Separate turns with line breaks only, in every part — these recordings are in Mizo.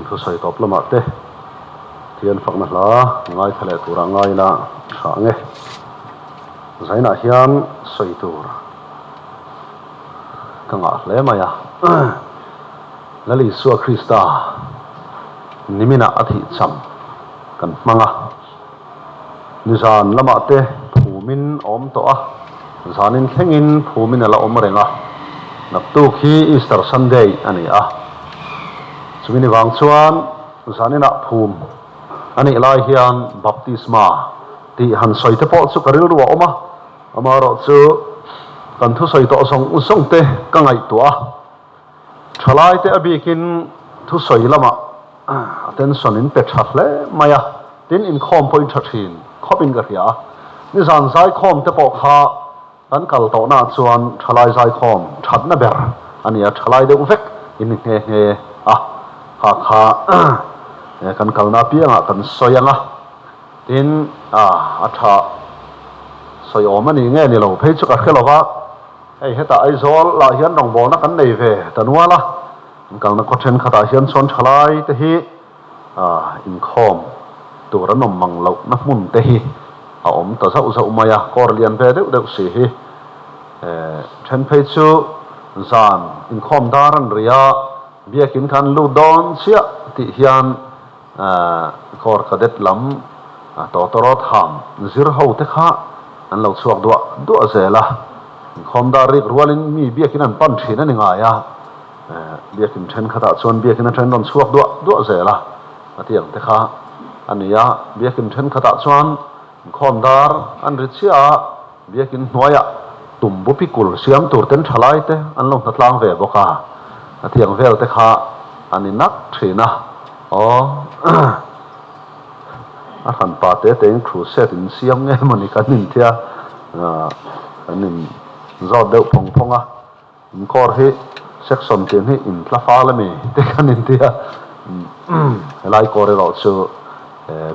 Thusawi tawp lamah te thian fakna hla ngaithla leh turah ngai ila tha ang e. Zainah hian sawi tur ka ngah hle mai a. Lal Isua Krista niminah a thih cham kan hmang a. Nizan lamah te phumin a awm tawh a, zanin thlengin phumin a la awm reng a, naktuk hi Easter Sunday a ni a. Chumi ni vang chuan zaninah phum a nih lai hian baptisma tih han sawi te pawh chu ka rilru a awm a, amaherawhchu kan thusawi tawh zawng zawng te ka ngaihtuah a. Thalaite a bikin thusawi lamah attention in pe tha hle mai a, tin inkhawm pawhin tha thin khawpin ka hria a. Nizan zaikhawm te pawh kha kan kal tawhnaah chuan thalai zaikhawm thatna ber a ni a, thalai deuh vek in ni nghe nghe a, kha kha kan kalna apiangah kan sawi ang a, tin a tha sawi awm a ni nge ni lo phei chu ka hre lo va. Hei hetah Aizawl lah hian rawngbawlna kan nei ve ta nual a, an kalna khaw thenkhatah hian chuan thalai te hi inkhawm tur an awm mang lohna hmun te hi a awm ta zauh zauh mai a, kawr lian ve deuh deuh si hi then phei chu zan inkhawm dar an ri a, biakin kha an lut dawn chiah tih hian Corps Cadet lam tawtawrawt ham zir ho te kha an lo chhuak duah duah zel a, inkhawm dar rik rualin mi biakin an pan thin a ni ngai a, biakin thenkhatah chuan biakin atangin rawn chhuak duah duah zel a, a ti ang te kha a ni a, biakin thenkhatah chuan inkhawm dar an ri chiah a, biakin hnuaiah tumbu pikul siam tur ten thalai te an lo hnatlang ve bawk a, a ti ang vel te kha a ni nak thin a. Aw a hran pa te te in crusade in siam nge mawni kan in tia kan in zawt deuh phawng phawng a in kawr hi section tin hi in tla fal ami te kan in tia helai kawr erawh chu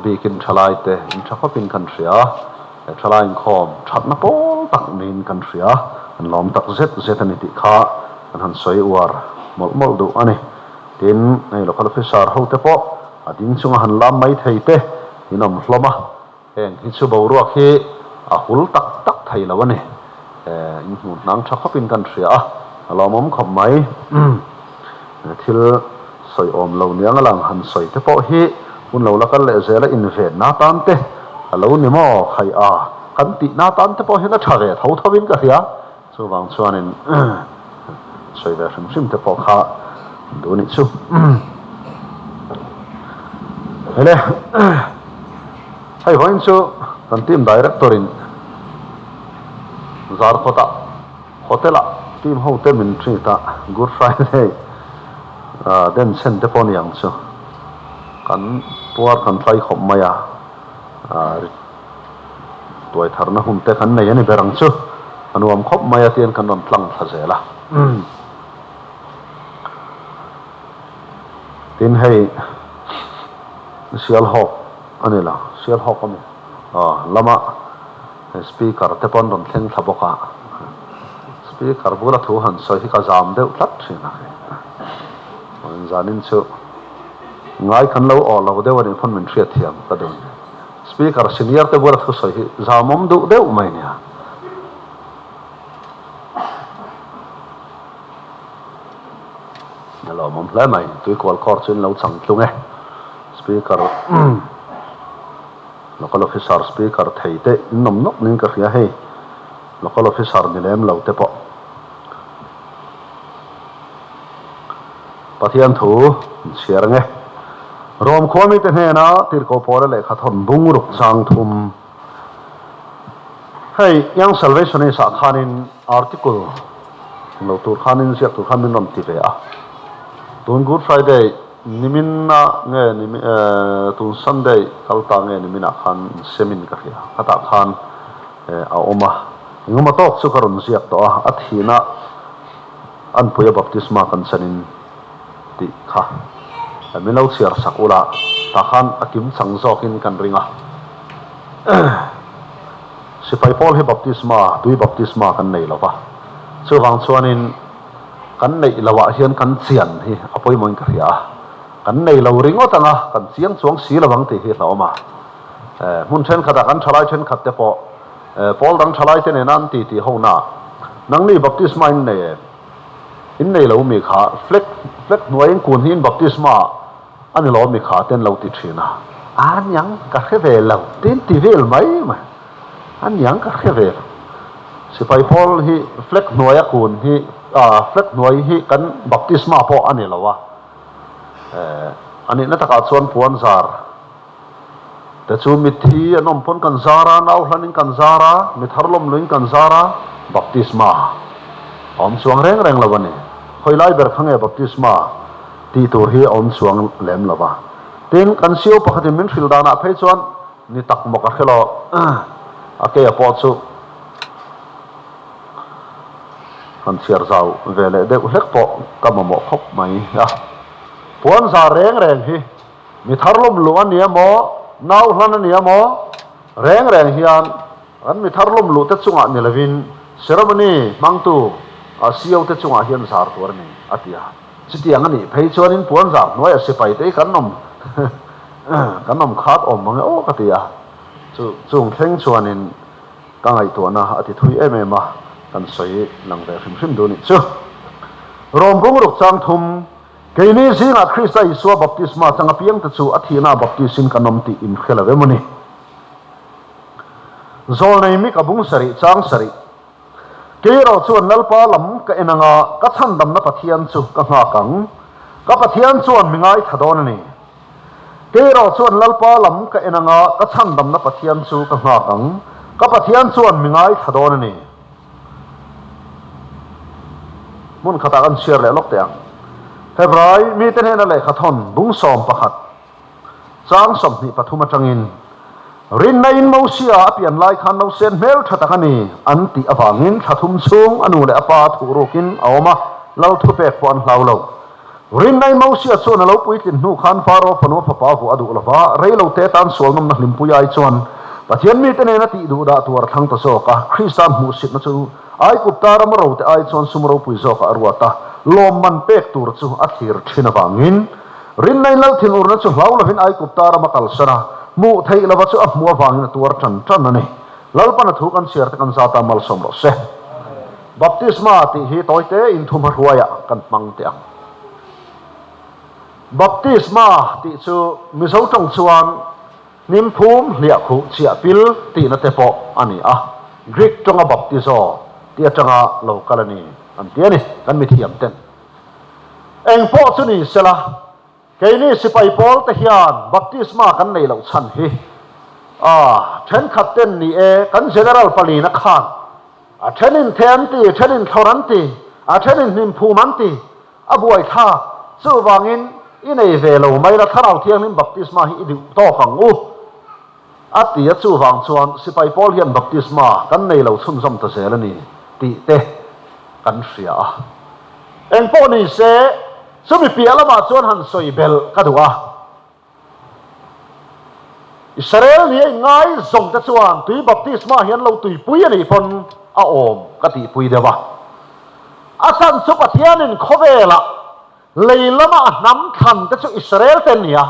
bikin thalai te in tha khawpin kan hria thalai inkhawm thatna pawl tak niin kan hria an lawm tak zet zet ani tih kha kan han sawi uar mawlh mawlh duh ani. Tin, hei local officer hote pawh a ding chunga han lam mai thei te in awm hlawm a, heng hi chu boruak hi a hul tak tak thei lo a ni. In hmuh hnang tha khawpin kan hria a, a lawmawm khawp mai. Thil sawi awm lo niang a lang han sawi te pawh hi hun lo la kal leh zel a invenna atan te a lo ni maw khai a, kan tihna atan te pawh hian a tha ve tho thovin ka hria. Chuvang chuanin sawi ve hrim hrim te pawh kha duh nih chu. Hele, hei vawiin chu kan team director in Zarkawtah hotel ah team ho te min treat a, Good Friday den chhen te pawh ni ang chu. Kan puar kan tlai khawp mai a. Tuai tharna hun te kan nei a ni ber ang chu. A nuam khawp mai a tian kan rawn tlang thla zel a. Tin hei Sialhawk a ni lo, Sialhawk a mi? Aw, lama speaker te pawh an rawn thleng thla bawk a. Speaker bula thu han sawi hi ka zam deuh tlat thin a. Zanin chu ngai kan lo awh lo deuh a nih pawn min hriatthiam ka duh. Speaker senior te bula thusawi hi zamawm duh deuh mai nia. A lawmawm hle mai. Tuikual court chu in lo chang tlung e. Speaker Local officer speaker thei te in awm nawk niin ka hria hei. Local officer ni lem lo te pawh. Pathian thu in chhiar ang e. Rom khua mite hnena Tirhkoh Paula lehkha thawn bung ruk chang thum. Hei Young Salvationist ah khanin article lo tur khanin ziak tur khan min rawn ti ve a. Tun Good Friday nimin ah nge nimi tun Sunday kal ta nge nimin ah khan in semin ka hria. Khatah khan a awm a. Engemaw tawk chu ka rawn ziak tawh a, a thihna Anpuia baptisma kan chanin tih kha min lo chhiar sak ula, tah khan a kim chang zawkin kan ring a. Sipai pawl hi baptisma, tui baptisma kan nei lo va, chuvang chuanin Kan neih loh ah hian kan chian hi a pawimawhin ka hria a, kan nei lo ringawt ang a, kan chiang chuang si lo ang tih hi hlauhawm a. Hmun thenkhatah kan thalai thenkhat te pawh pawl dang thalai te nena an ti tih ho na, nangni baptisma in nei em? In nei lo mi kha flag flag hnuai in kun hi in baptisma a ni lo mi kha te an lo ti thin a, a niang ka hre ve lo tiin ti vel mai mai. A niang ka hre ve lo. Sipai pawl hi flag hnuaia kun hi flag hnuai hi kan baptisma pawh a ni lo a, a nihna takah chuan puan zar te chu mitthi an awm pawn kan zar a, nau hlanin kan zar a, mi thar lawm luin kan zar a, baptisma a awm chuang reng reng lo a ni. Khawi lai ber kha nge baptisma tih tur hi a awm chuang lem lo va. Tin, kan CO pakhatin min hrilh danah phei chuan Ni tak maw ka hre lo. A keia pawh chu han chhiar zau ve leh deuh hlek pawh ka mamawh khawp mai a. Puan za reng reng hi mi thar lawm luh a nia maw, nau hlan a nia maw reng reng hian kan mi thar lawm luh te chungah ni lovin ceremony hmangtu CO te chungah hian zar tur a ni a ti a. Chutiang a nih phei chuanin puan zar hnuaiah sipai te hi kan awm kan awm khat awm mang e aw ka ti a, chu chung thleng chuanin ka ngaihtuahna a ti thui em em a, kan sawi lang ve hrim hrim duh nih chu. Rawm bungruk chang thum, Keini zingah Krista Isua baptisma chang apiangte chu a thihna baptisin kan awm tih in hre lo em aw ni? Zawlnei Mika bung sarih chang sarih. Kei erawh chuan Lalpa lam ka en anga ka chhandamna Pathian chu ka nghak ang. Ka Pathian chuan mi ngaithla dawn a ni. Kei erawh chuan Lalpa lam ka en anga ka chhandamna Pathian chu ka nghak ang. Ka Pathian chuan mi ngaithla dawn a ni. Hmun khatah kan chhiar leh lawk teh ang. Hebrai mite hnena lehkha thawn bung 11. Chang 23 atangin, Rinna in Mosia a pian lai khan nausen hmel tha tak a ni an tih avangin thla thum chhung a nu leh a pa thuh rukin a awm a, lal thupek pawh an hlau lo. Rinna in Mosia chuan a lo puitlin hnu khan Faro fanu a fapa vuah a duh lo va, rei lo te tan sual nawmna hlimpui ai chuan Pathian mite nena tih duh dah tuar a thlang ta zawk a, Kristan hmuhsitna chu Aigupta ram rote ai chuan sum ropui zawkah a ruat a, lawmman pek tur chu a thlir thin avangin Rinna in lal thinurna chu hlau lovin Aigupta ram a kalsan a, hmuh theih lova chu a hmuh avangin a tuar tan tan a ni. Lalpan a thu kan chhiar te kan zata malsawm rawh se. Baptisma tih hi tawite in thumha hruaiah kan hmang teh ang. Baptisma tih chu Mizo tawng chuan hnim phum hliah khuh chiah pil tihna te pawh a ni a, Greek tawnga baptizo tih atanga lo kal a ni an ti a ni kan mithiam ten. Eng pawh chu ni sela, keini sipai pawl te hian baptisma kan nei loh chhan hi a thenkhat ten ni e, kan General palina khan a thenin the an ti, thenin thlawr an ti, a thenin hnim phum an ti, a buai thlak, chuvangin i nei ve lo mai la Thlarau Thianghlim baptisma hi i duh tawk ang u a ti a, chuvang chuan sipai pawl hian baptisma kan nei lo chhunzawm ta zel a ni tih te kan hria a. Eng pawh ni se, chumi piah lamah chuan han sawi belh ka duh a. Israel ni a inngai zawng te chuan tui baptisma hi an lo tuipui a nih pawn a awm ka tihpui deuh a. A chhan chu Pathianin khawvelah lei lama a hnam thlan te chu Israel te an ni a.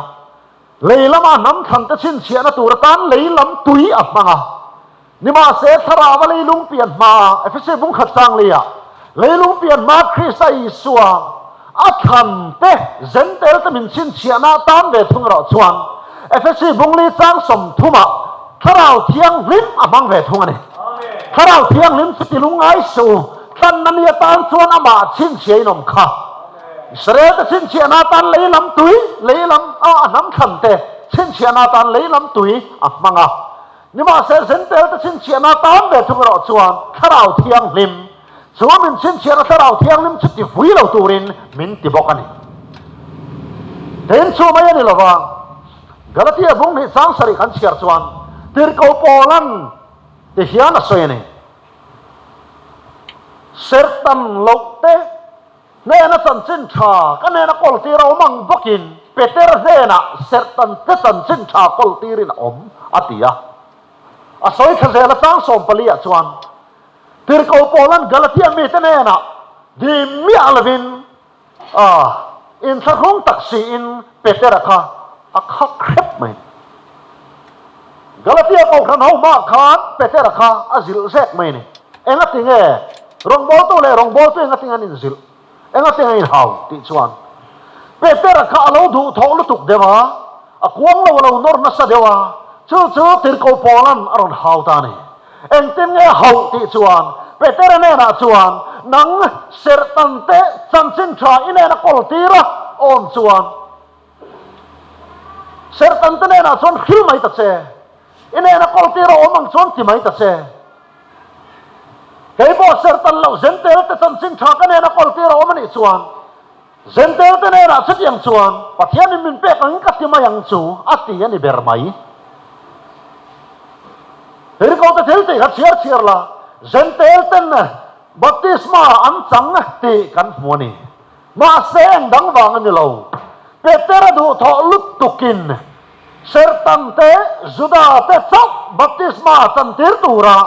Lei lama a hnam thlan te chhinchhiahna tur atan lei lam tui a hmang a. Nimahse, Thlarau a leilung pian hma, Efese bung khat chang leiah, leilung pian hma Krista Isua a thlan te, Zentel te min chhinchhiahna atan ve thung erawh chuan, Efese bung li chang 30ah Thlarau Thianghlim a hmang ve thung a ni. Thlarau Thianghlim chu ti lungngai suh u, tlanna ni atan chuan amah chhinchhiah in awm kha. Israel te chhinchhiahna atan lei lam tui, lei lam a a hnam thlan te chhinchhiahna atan lei lam tui a hmang a. Nimahse, Zentel te chhinchhiahna atan ve thung erawh chuan Thlarau Thianghlim, chu min chhinchhiahna Thlarau Thianghlim chu ti vui lo turin min ti bawk a ni. Tin, chu mai a ni lova, Galatia bung hnih chang sarih kan chhiar chuan Tirhkoh Paula'n ti hian a sawi a ni, Serhtan loh te Hnena chanchin tha ka hnena kawltir a awm ang bawkin Peter hnenah serhtan te chanchin tha kawltirin a awm, a ti a. A sawi thla zel a chang 14 ah chuan Tirhkoh Paula'n Galatia mite hnenah. Dim miah lovin a inthlahrung tak siin Petera kha a khak hrep mai. Galatia kohhran ho hmaah khan Petera kha a zilh zek mai a ni. Engati nge rawngbawltu leh rawngbawltu engati nge an inzilh? Engati nge an inhau? tih chuan Petera kha a lo duhthawh lutuk deuh a, a kuang lo a lo nawr nasa deuh a, chu chu Tirhkoh Paula'n a rawn hau ta a ni. Engtin nge hauh tih chuan Petera hnenah chuan, Nang serhtan te chanchin tha i nena kawl tir a awm chuan serhtan te hnenah chuan hril mai ta che, i nena kawl tir a awm ang chuan ti mai ta che. Kei pawh serhtan loh Zentel te chanchin tha ka nena kawl tir a awm a nih chuan Zentel te hnenah chutiang chuan Pathianin min pek angin ka ti mai ang chu a ti a ni ber mai. Tirhkohte thil tih kha chhiar chhiar la, Zentel ten baptisma an chang tih kan hmu a ni. Mahse eng dang vang a ni lo. Petera duhthawh lutukin Serhtan te, Juda te chauh baptisma chantir tura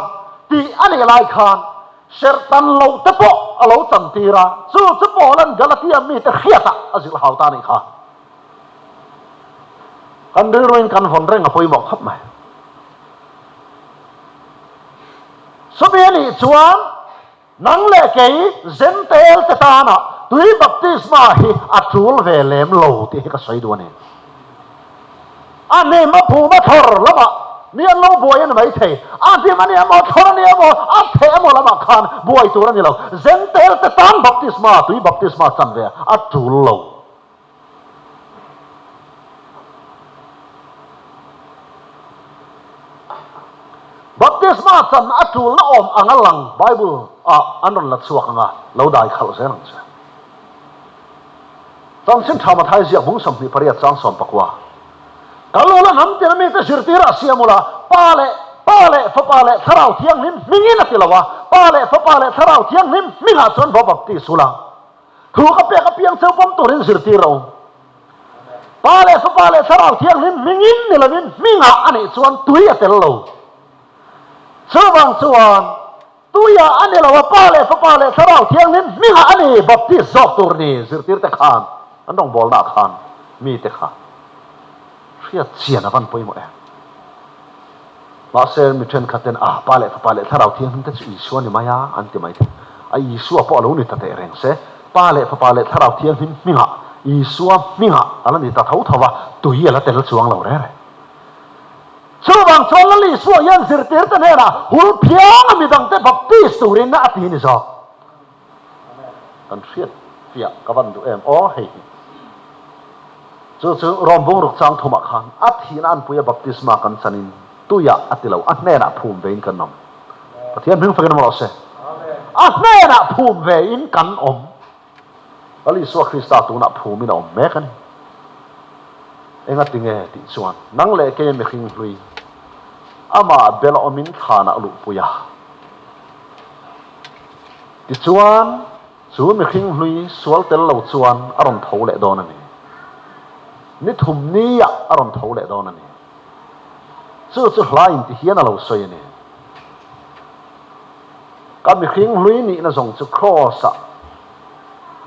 tih a nih lai khan Serhtan loh te pawh a lo chantir a, chu chu Paula'n Galatia mite hriatah a zilh hau ta a nih kha. Kan rilruin kan vawn reng a pawimawh khawp mai. Chumi a nih chuan nang leh kei Zentel te tana tui baptisma hi a tul ve lem lo tih hi ka sawi duh a ni. A hnim a phum a thlawr lamah mi an lo buai a ni maithei. A hnim a ni emaw, thlawr a ni emaw, a theh emaw lamah khan buai tur a ni lo. Zentel te tan baptisma, tui baptisma chan ve a tul lo. Baptisma chan a tulna awm anga lang Bible ah an rawn la chhuak anga lo dai khalh zel ang che. Chanchin tha Mathai ziak bung 28 chang 19. Kal ula hnam tina mite zirtir ah siam ula, Pa leh Pa leh Fapa leh Thlarau Thianghlim hmingin a ti lo a, Pa leh Fapa leh Thlarau Thianghlim hmingah chuan va baptis ula. Thu ka pek apiang cheu pawm turin zirtir a awm. Pa leh Fapa leh Thlarau Thianghlim hmingin ni lovin hmingah a nih chuan tui a tel lo. Chuvang chuan tuiah a ni lo a, Pa leh Fapa leh Thlarau Thianghlim hmingah a ni baptist zawk tur ni zirtirte khan an rawngbawlnaah khan mite kha hriat chian a van pawimawh em. Mahse, mi thenkhatten a, Pa leh Fapa leh Thlarau Thianghlim te chu Isua ni mai a, an ti mai thei. A Isua pawh a lo ni ta teh reng se, Pa leh Fapa leh Thlarau Thianghlim hmingah, Isua hmingah a la ni ta tho tho va, tui a la tel chuang lo reng reng. Chuvang chuan Lal Isua hian zirtirte hnenah hul phiang a midangte baptist turin a ti ni zawk. Kan hriat fiah ka van duh em aw hei hi. Chu chu Rom bungruk chang thumah khan a thihna anpuia baptisma kan chanin tuiah a ti lo, a hnenah phum vein kan awm. Pathian hming fakin awm rawh se. A hnenah phum vein kan awm. Lal Isua Krista tunah phumin a awm mek a ni. Engati nge tih chuan nang leh kei mihring hlui amah bel awmin thlanah luhpui a. Tichuan, chu mihring hlui sual tel lo chuan a rawn tho leh dawn a ni. Ni thum niah a rawn tho leh dawn a ni. Chu chu hla in ti hian a lo sawi a ni. Ka mihring hlui nihna zawng chu Kraws-ah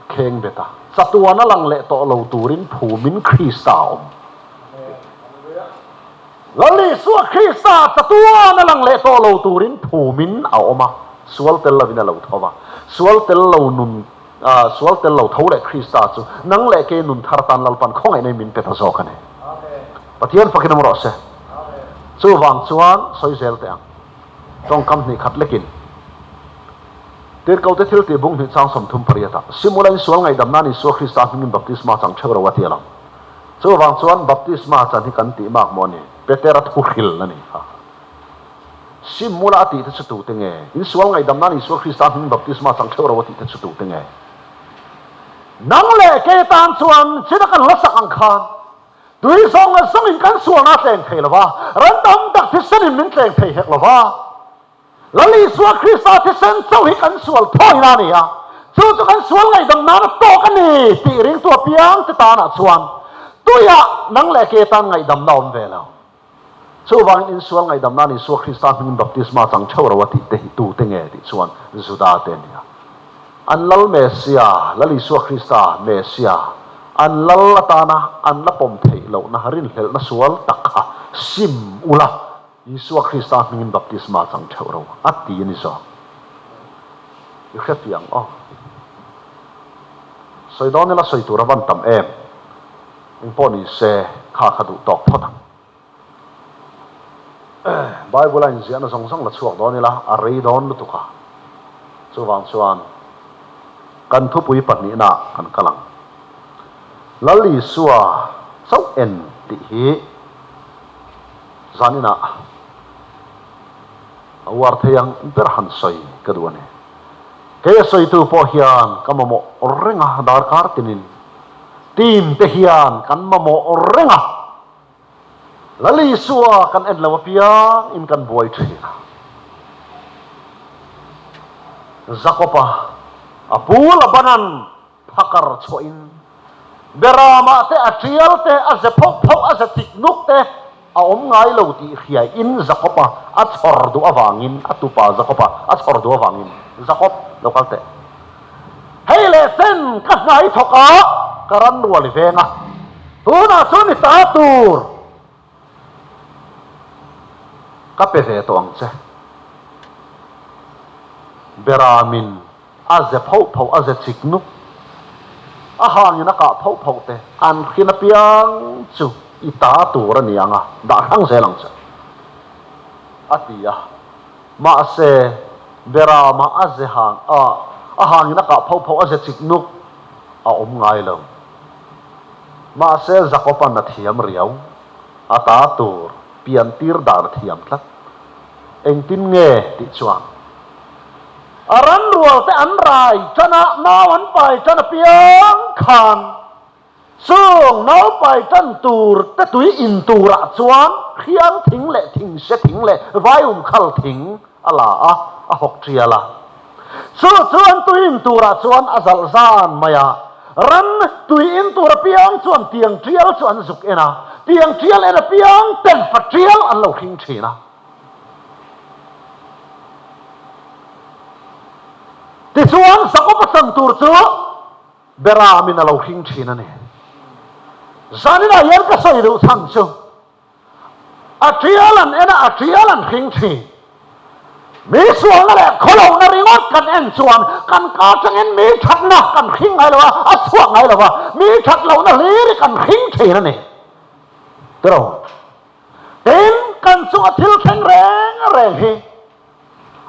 kheng bet a, chatuan a lang leh tawh lo turin phumin Krista a awm. Lal Isua Krista chatuan a lang leh tawh lo turin phumin a awm a, sual tel lovin a lo tho va. Sual tel lo nun, sual tel lo tho leh Krista chu nang leh kei nun thar tan Lalpan khawngaihna in min pe ta zawk a ni. Pathian fakin awm rawh se. Chuvang chuan sawi zel teh ang. Tawngkam hnih khat lekin Tirhkohte thil tih bung hnih chang 38 ah, Simula in sual ngaihdam nan Isua Krista hmingin baptisma chang theuh ro a ti a lo. Chuvang chuan baptisma chan hi kan tih mak maw a ni? Petera thu hril a ni kha. Simula a tih te chu tute nge? In sual ngaihdam nan Isua Krista hming baptisma chang theuh ro a tih te chu tute nge? Nang leh kei tan chuan china kan la sak ang khan tui zawng leh zawngin kan sualna a tleng thei lo va, ran tam tak thisen in min tleng thei hek lo va. Lal Isua Krista thisen chauh hi kan sual thawina a ni a, chu chu kan sual ngaihdam nan a tawk a ni tih ringtu apiang te tanah chuan tuiah nang leh ke tan ngaihdamna a awm ve lo. Chuvangin in sual ngaihdam nan Isua Krista hmingin baptisma chang theuh ro a tih te hi tute nge tih chuan Juda te a ni a. An Lal Messia, Lal Isua Krista, Messia, an Lal atana an la pawm theih lohna rinhlelhna sual tak kha sim ula, Isua Krista hmingin baptisma chang theuh ro a ti a ni zawk. I hre fiang aw. Sawi dawn ila sawi tur a van tam em. Engpawh ni se kha kha duh tawk phawt ang. Bible a inziahna zawng zawng la chhuak dawn ila a rei dawn lutuk a, chuvang chuan kan thupui pahnihna kan kal ang. Lal Isua chauh en tih hi zaninah a uar thei ang ber han sawi ka duh a ni. Kei a sawitu pawh hian ka mamawh reng a, darkar tinin team te hian kan mamawh reng a. Lal Isua kan en lo apiang in kan buai thin a. Jakob-a a pu Laban-a'n phakar chhuah in Beramah te a tial te a ze phauh phauh a ze chik nuk te a awm ngai lo tih hria in Jakob-a a chhawr duh avangin a tupa Jakob-a a chhawr duh avangin Jakob lo kal teh. Hei leh chen ka hnai thawk a, ka ran rual i veng a, tunah chuan i ta tur ka pe ve tawh ang che. Beramin a ze phoh phoh, a ze chik nuk, a hangin a kah phoh phoh te an hrin apiang chu i ta tur a ni ang a, dah hrang zel ang che, a ti a. Mahse, Berama a ze hang a, a hangin a kah phoh phoh, a ze chik nuk a awm ngai lo. Mahse, Jakoba'n a thiam riau, a ta tur pian tir dan a thiam tlat. Engtin nge tih chuan, a ran rual te an rai tan a, nau an pai tan apiang khan, Chung naupai tan tur te tui in turah chuan khiang thing leh thingse thing leh vaium khal thing a la a, a hawk tial a. Chu chuan tui in turah chuan a zalh zan mai a. Ran tui in tur apiang chuan tiang tial chu an zuk en a, tiang tial en apiang ten fa tial an lo hring thin a. Tichuan Jakob-a chan tur chu Beramin a lo hring thin a ni. Zaninah hian ka sawi duh chhan chu a tial an en a, a tial an hring thin. Mi sualna leh khawlohna ringawt kan en chuan kan ka atangin mi thatna kan hring ngai lo a, a chhuak ngai lo va, mi that lohna hlir hi kan hring thin a ni. Tiraw? Tin, kan chunga thil thleng reng reng hi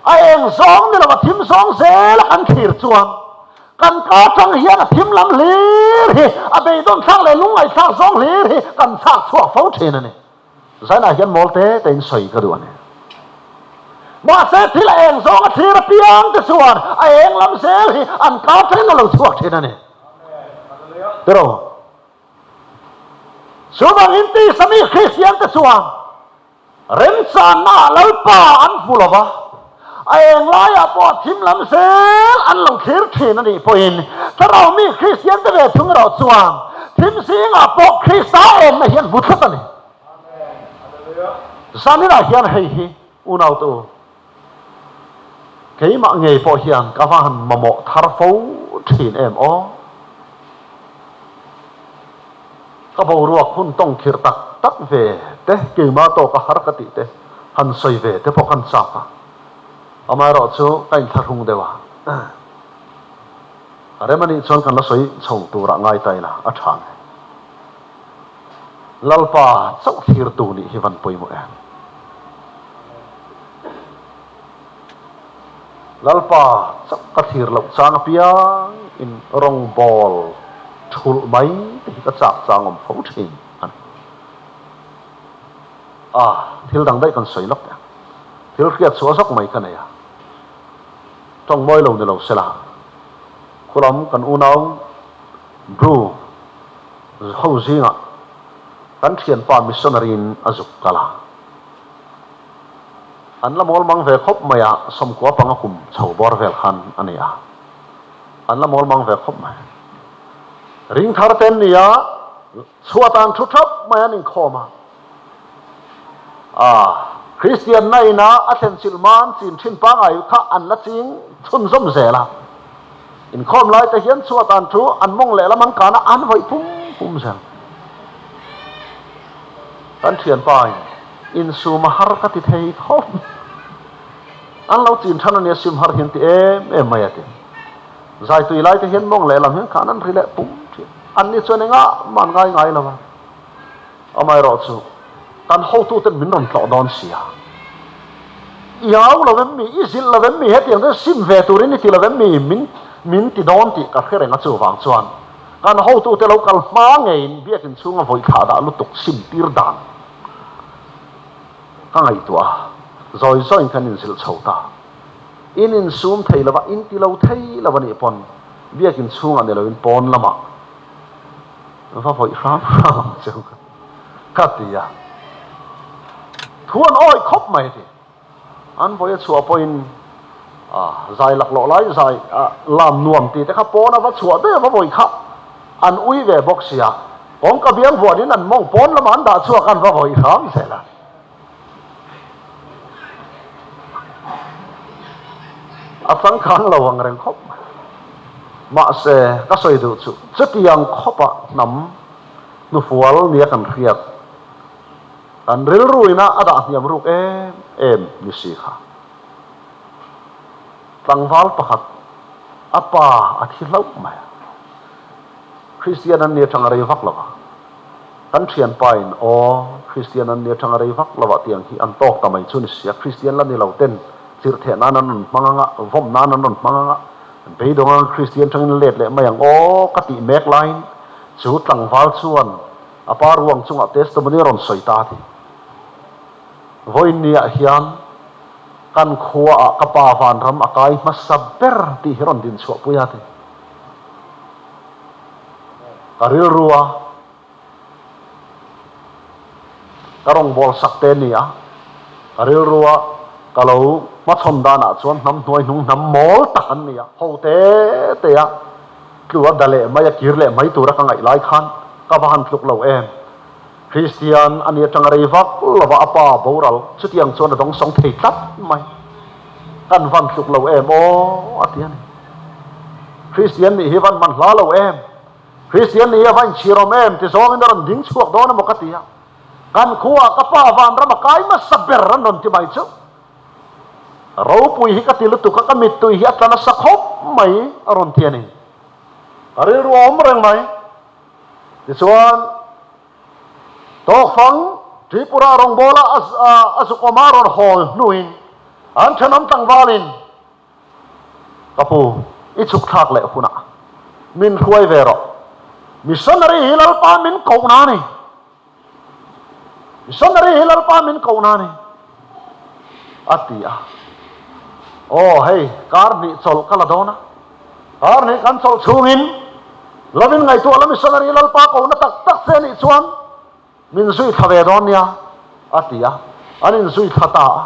A eng zawng ni lo a thim zawng zel a kan thlir chuan kan ka atang hian a thim lam hlir hi a beidawn thlak leh lungngaihthlak zawng hlir hi kan chhak chhuak fo thin a ni. Zainah hian mawl te te in sawi ka duh a ni. Mahse thil a eng zawng a thlir apiang te chuan a eng lam zel hi an ka atangin a lo chhuak thin a ni. Tiraw? Chuvangin tisa mi Kristian te chuan Remchanna ah Lalpa an hmu lo va, a eng laiah pawh a thim lam zel an lo thlir thin a nih pawhin Thlarau mi Kristian te ve thung erawh chuan thim zingah pawh Krista enna hi an hmu tlat a ni. Zaninah hian hei hi unaute u, Keimah ngei pawh hian ka va han mamawh thar fo thin em aw. Ka boruak hun tawng khirh tak tak ve te, keimah tawka har ka tih te, han sawi ve te pawh kan chak a. Amaherawh chu ka inthlahrung deuh a. A rem anih chuan kan la sawi chho turah ngai ta ila a tha nge. Lalpa chauh thlirtu nih hi van pawimawh em? Lalpa chauh ka thlir loh chang apiang in rawngbawl thulh mai te hi ka chak chang awm fo thin a ni. A, thil dang daih kan sawi lawk teh ang. Thil hriat chhuah zawk mai ka nei a, tawng mawi lo ni lo sela, khulam kan unau Bru, Ho zingah kan thianpa missionary in a zuk kal a. An la mawl mang ve khawp mai a, 95 kum chho bawr vel khan a ni a. An la mawl mang ve khawp mai. Ring thar te an ni a, chhuat an thu thap mai an inkhawm a. A, Kristianna ina a thlen chilh man chin thin pangai kha an la ching chhunzawm zel a. Inkhawm lai te hian chhuat an thu an mawng lehlam an kan a, an vawih pum pum zel. Kan thianpa in insum a har ka ti thei khawp mai. An lo chin than ania sim har hian ti em em mai a ti. Zai tui lai te hian mawng lehlam hian khan an ri leh pum thin. An ni chuan engah mah an ngai ngai lo a. Amaherawhchu, kan hotuten min rawn tlawh dawn si a. I au lo em mi, i zilh lo em mi, hetiang te sim ve turin i ti lo em mi, min min ti dawn tih ka hre reng a chuvang chuan kan hotute lo kal hma ngeiin biakin chhunga vawi thlah dah lutuk sim tir dan ka ngaihtuah a, zawi zawiin kan inzilh chho ta. In insum thei lo va, in ti lo thei lo a nih pawn biakin chhungah ni loin pawn lamah Va vawih hram hram ang che u ka ti a, thu an awih khawp mai a ti. An vawih a chhuah pawhin zai laklawh lai zai lam nuam tih te kha pawn a va chhuah daih a va vawih kha an ui ve bawk sia, kawngka biang vuanin an mawng pawn lamah an dah chhuak an va vawih hram zel a. A changkang lo ang reng khawp mai. Mahse, ka sawi duh chu chutiang khawpa hnam hnufual nia kan hriat, kan rilruina a dah hniam ruk em em ni si kha. Tlangval pakhat a pa a thi hlauh mai a, Kristian an ni atang a rei vak lo va. Kan thianpa in aw Kristian an ni atanga rei vak lo ah tiang hi an tawk ta mai chu ni sia, Kristian la ni lo ten chirh theh nan an rawn hmang anga, vawm nan an rawn hmang anga, beidawng anga Kristian tangin let leh mai ang aw ka tih mek laiin chu tlangval chuan a pa ruang chungah testimony a rawn sawi ta a ti. Vawiin ni ah hian kan khua ah ka pa vanram a kai hmasa ber tih hi rawn din chhuah pui a ti. Ka rilru a, ka rawngbâwl sak te ni a, ka rilru a ka lo hmachhawn danah chuan hnam hnuai hnung hnam mawl tak an ni a, ho te te a tlu a da leh mai a kir leh mai tura ka ngaih lai khan ka va han tluk lo em. Kristian a ni atanga rei vak lova a pa boral chutiang chuan a dawngsawng thei tlat mai. Kan van tluk lo em aw a ti a ni. Kristian nih hi van man hla lo em? Kristian nih hi a va inchhir awm em? Ti zawngin a rawn ding chhuak dawn emaw ka ti a. Kan khuaah ka pa vanram a kai hmasa ber an rawn ti mai chu. Ropui hi ka ti lutuk a, ka mittui hi a tla nasa khawp mai a rawn ti a ni. Ka rilru a awm reng mai. Tichuan, Tawkfang Tripura rawngbawla a zuk awma rawn hawl hnuin an thenawm tlangvalin, Ka pu, i chhuk thlak leh hunah min hruai ve rawh. Missionary hi Lalpa min kohna a ni. Missionary hi Lalpa min kohna a ni, a ti a. Aw hei, kar hnih chawlh ka la dawn a. Kar hnih kan chawlh chhungin lovin ngaihtuah la missionary Lalpa kohna tak tak che nih chuan min zui thla ve dawn nia, a ti a. An inzui thla ta a.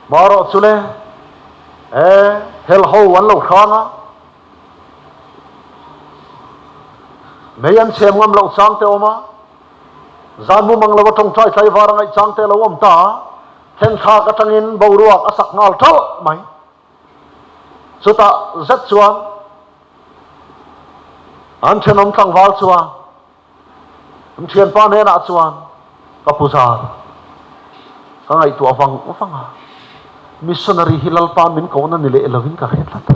Marawh chu le, e, helho an lo hrang a. Mei an chhem ngam loh chang te awm a, zan mu mang lo a tawngtai tlaivar a ngaih chang te lo awm ta a, thenthlak atangin boruak a sak nghal ṭalh mai. Chutah zet chuan an thenawm tlangval chuan an thianpa hnenah chuan ka pu zar ka ngaihtuah vang vang a, missionary hi Lalpa min kohna ni leh lovin ka hre tlat a.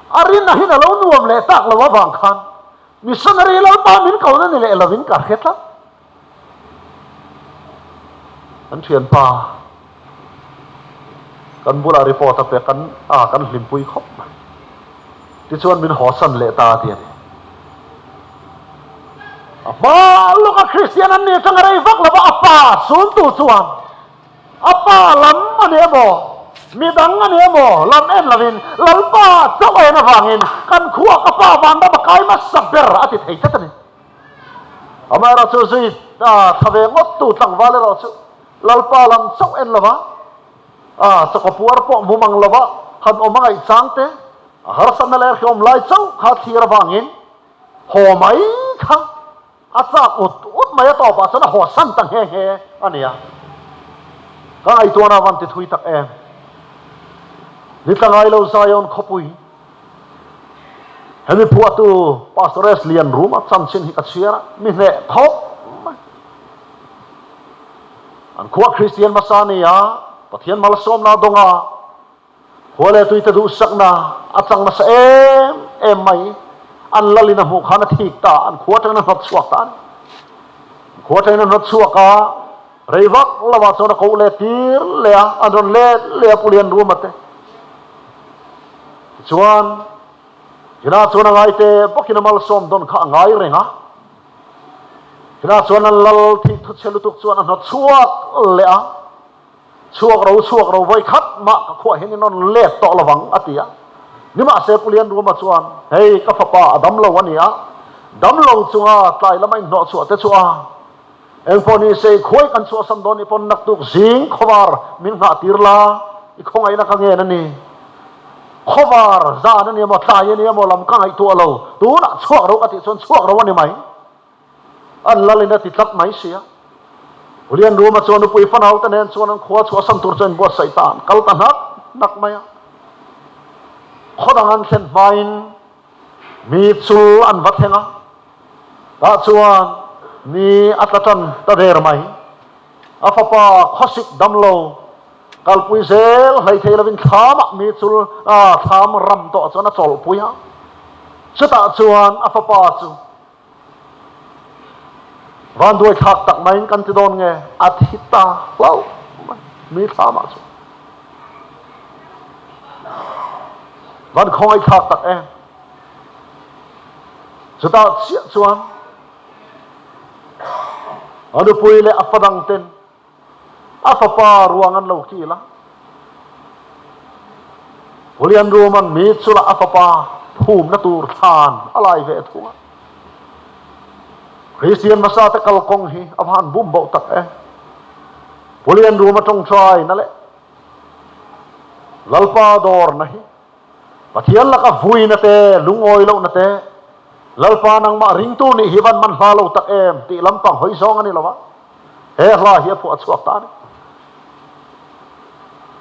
A rin ahin a lo nuam leh tak lo avang khan missionary Lalpa min kohna ni leh lovin ka hre tlat. Kan thianpa kan bulah report a pek kan a kan hlimpui khawp mai. Tichuan min hawsan leh ta ti a ni. A hma lawka Kristian an ni atanga rei vak lova a pa suntu chuan A pa lam a ni emaw, midang a ni emaw lam en lovin Lalpa chauh a en avangin kan khua ka pa vanram a kai hmasa ber a ti thei tlat a ni. Amaherawhchu zui thla ve ngawttu tlangval erawh chu Lalpa lam chauh en lova, chawkaw puar pawh hmu mang lova han awm a ngaih chang te, a harsatna leh hrehawm lai chauh kha thlir avangin haw mai kha A chak ut ut mai a tawpah chuan a hawsan ta nghe nghe a nia. Ka ngaihtuahna a van ti thui tak em. Ni tla ngai lo Zion khawpui. Hemi phuahtu Pastor S. Lianruma chanchin hi ka chhiar a, mi hneh khawp mai. An khua Kristian hmasa ni a, Pathian malsawmna a dawng a, khua leh tuite duhsakna a chang nasa em em mai. An lalin a hmuh khan a thik ta, an khua atangin a hnawt chhuak ta a ni. An khua atangin a hnawt chhuak a, Rei vak lovah chuan a koh leh tir leh a, an rawn let leh a Pu Lianruma te. Tichuan, Hina chuan a ngaite bawkin a malsawm dawn kha a ngai reng a. Hina chuan an lal thih thuchhe lutuk chuan a hnawt chhuak leh a, Chhuak ro, chhuak ro, vawi khat mah ka khuah hian in rawn let tawh lovang, a ti a. Nimahse Pu Lianruma chuan, Hei, ka fapa a dam lo a ni a, dam lo chunga tlai lama inhnawh chhuah te chu a Engpawh ni se i khuai kan chhuahsan dawn i pawn naktuk zing khawvar min nghah tir la, i khawngaihna ka ngen a ni. Khawvar zan a ni emaw tlai a ni emaw lam ka ngaihtuah lo, tunah chhuak ro ka tih chuan chhuak ro a ni mai. An lalin a ti tlat mai sia. Ulian Ruma chuan nupui fanau te nen chuan an khua chhuahsan tur chuan inbuatsaih ta an kal ta hnak hnak mai a. Khaw dang an thlen hmain Mi chu an va thleng a, tah chuan mi a tla tan ta der mai. A fapa khawsik damlo kalpui zel hleithei lovin thlamah mi chul thlam ram tawh chuan a chawlhpui a. Chutah chuan a fapa chu vanduai thlak tak maiin kan ti dawn nge a thi ta hlauh mai mi thlamah chuan. Van khawngaih thlak tak em. Chutah chiah chuan a nupui leh a fadang ten a fapa ruang an lo kil a. Julian Roman mi chula a fapa phumna tur thlan a lai ve thung a. Christian hmasa te kalkawng hi a va han bum boh tak e. Julian Roma tawngtai na leh Lalpa dawrna hi Pathian laka vuina te, lungawi lohna te, Lalpa nangmah ringtu nih hi van man hla lo tak em tih lampang hawi zawng a ni lo a. He hla hi a phuah chhuak ta a ni.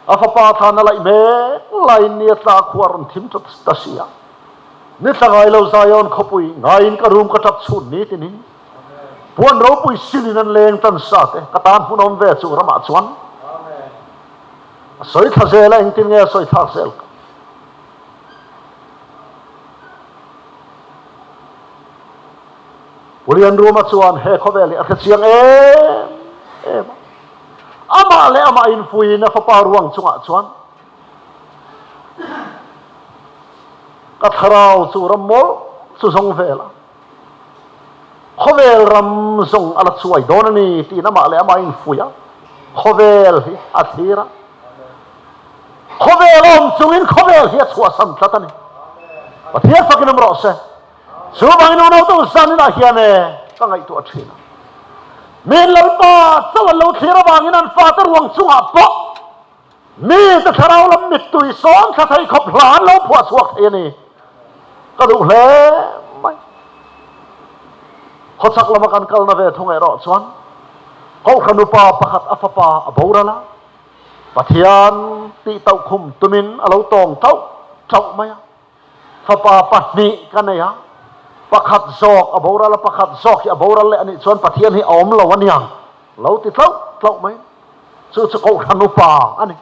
A fapa thlan a laih mek laiin ni a tla khua a rawn thim ta si a. Ni tla ngai lo Zion khawpui ngaiin ka rum ka tap chhun ni tinin puan ropui sinin an leng tan sa te ka tan hmunawm ve chu ramah chuan a sawi thla zel a engtin nge a sawi thlak zel ka Pulian Ruma chuan he khawvel hi a hre chiang em em a. Amah leh amah infuiin a fapa ruang chungah chuan Ka thlarau chu ram mawlh chu zawng vel a, khawvel ram zawng a la chuai dawn a ni tiin amah leh amah infuih a, khawvel hi a thlir a. Khawvel a awm chungin khawvel hi a chhuahsan tlat a ni. Pathian fakin awm rawh se. Chuvangin unau tu zaninah hian e ka ngaihtuah thin a. Min Lalpa chauh an lo thlir avangin an fate ruang chungah pawh mite thlarau lam mittui sawn thla thei khawp hla an lo phuah chhuak thei a ni. Ka duh hle mai. Khawchhak lama kan kalna ve thung erawh chuan Kohhran upa pakhat a fapa a boral a, Pathian tih tauhkhum tumin a lo tawng tauh tauh mai a. Fapa pahnih ka nei a, pakhat zawk a boral a, pakhat zawk hi a boral leh a nih chuan Pathian hi a awm lo a niang lo ti tlauh tlauh mai. Chu chu Kohhran upa a ni.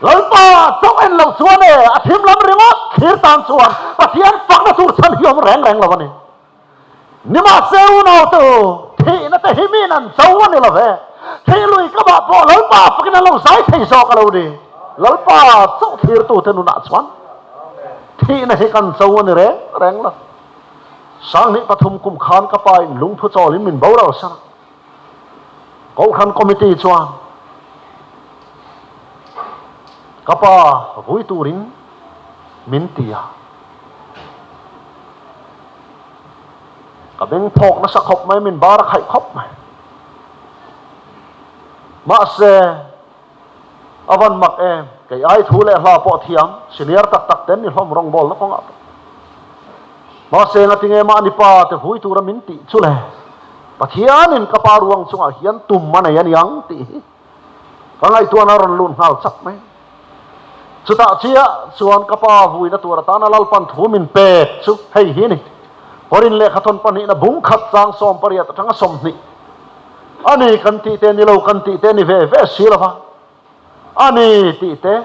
Lalpa chauh en loh chuan e, a thim lam ringawt thlir tan chuan Pathian fakna tur chhan hi awm reng reng lo a ni. Nimahse unaute u, thihna te hi miin an cho a ni lo ve. Thih lui ka mah pawh Lalpa fakin an lo zai thei zawk a lo ni. Lalpa chauh thlirtute nunah chuan thihna hi kan cho a ni reng reng lo. Sanghnih pathum kum khan ka pa in lungphu chawlin min boral san a. Kohhran committee chuan ka pa vui turin min ti a. Ka beng phawk nasa khawp mai, min bar a khaih khawp mai. Mahse, a van mak em, kei ai thu leh hla pawh thiam, senior tak tak ten ni hlawm rawngbawlna kawngah pawh. Mahse, ngatinge mahni pa te vui tura min tih chu le, Pathianin ka pa ruang chungah hian tum a nei a niang tih hi ka ngaihtuahna a rawn lut nghal chak mai. Chutah chiah chuan ka pa vuina tur atana Lalpan thu min pek chu hei hi a ni, Korin lehkhathawn pahnihna bung khat chang 80 atanga 20 a ni kan tih te ni lo kan tih te ni ve ve si lo va, a ni tih te,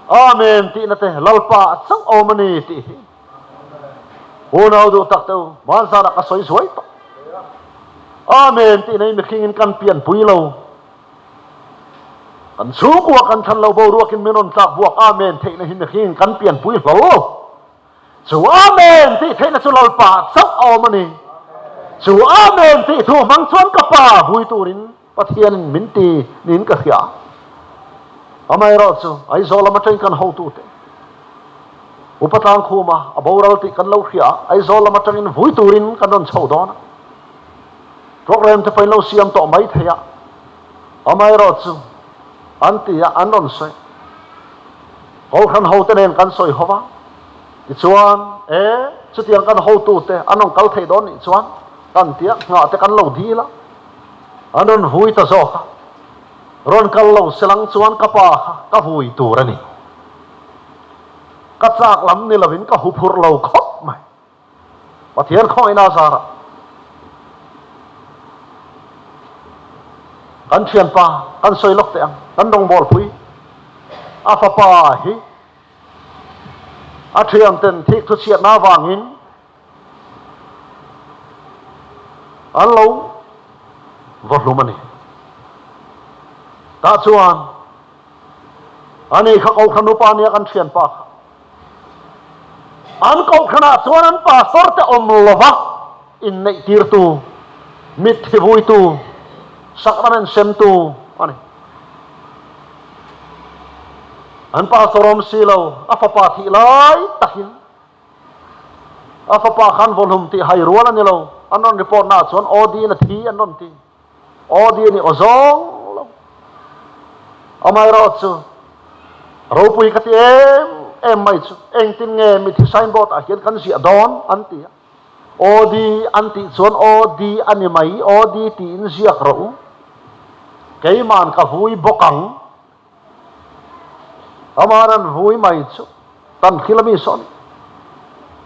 Amen tihna te Lalpa a chauh awm a ni tih hi unau duh tak te u, hmanzanah ka sawi zuai tawh. Amen tihna hi mihringin kan pianpui lo. Kan chhungkua kan thlan lo boruakin min rawn tlak buak Amen theihna hi mihring kan pianpui hlawl lo. Chu Amen tih theihna chu Lalpa chauh a awm a ni. Chu Amen tih thu hmang chuan ka pa vui turin Pathianin min ti niin ka hria. Amaherawh chu Aizawl lam atangin kan hotute Upa Tlangkhuma a boral tih kan lo hria a, Aizawl lam atangin vui turin kan rawn chho dawn a. Program te pawhin lo siam tawh mai thei a, amaherawh chu an ti a, an rawn sawi. Kohhran hote nen kan sawi ho va, tichuan e, chutiang kan hotute an rawn kal thei dawn nih chuan kan ti a, nghah te kan lo dil a, an rawn vui ta zawk a, rawn kal lo selang chuan ka pa kha ka vui tur a ni. Ka chak lam ni lovin ka huphurh lo khawp mai. Pathian khawngaihna a zarah kan thianpa kan sawi lawk teh ang, kan rawngbawlpui a fapa hi a thianten thik thu chhiatna avangin an lo va hlum a ni. Tah chuan ani kha Kohhran upa nia kan thianpa kha. An kohhranah chuan an pastor te awm lova inneih tirtu, mitthi vuitu, sacrament semtu a ni. An pastor awm si lo, a fapa thih lai takin a fapa khan vawhlum tih hai rual a ni lo. An rawn report naah chuan OD in a thi an rawn ti. Aw di a ni aw zawng lo. Amaherawh chu ropui ka ti em em mai chu engtin nge mithi signboard ah hian kan ziah dawn an ti a. Aw di an tih chuan aw di a ni mai, aw di tiin ziak rawh u. Keiman ka vui bawk ang. Aman an vui mai chu tan thil a mi sawn.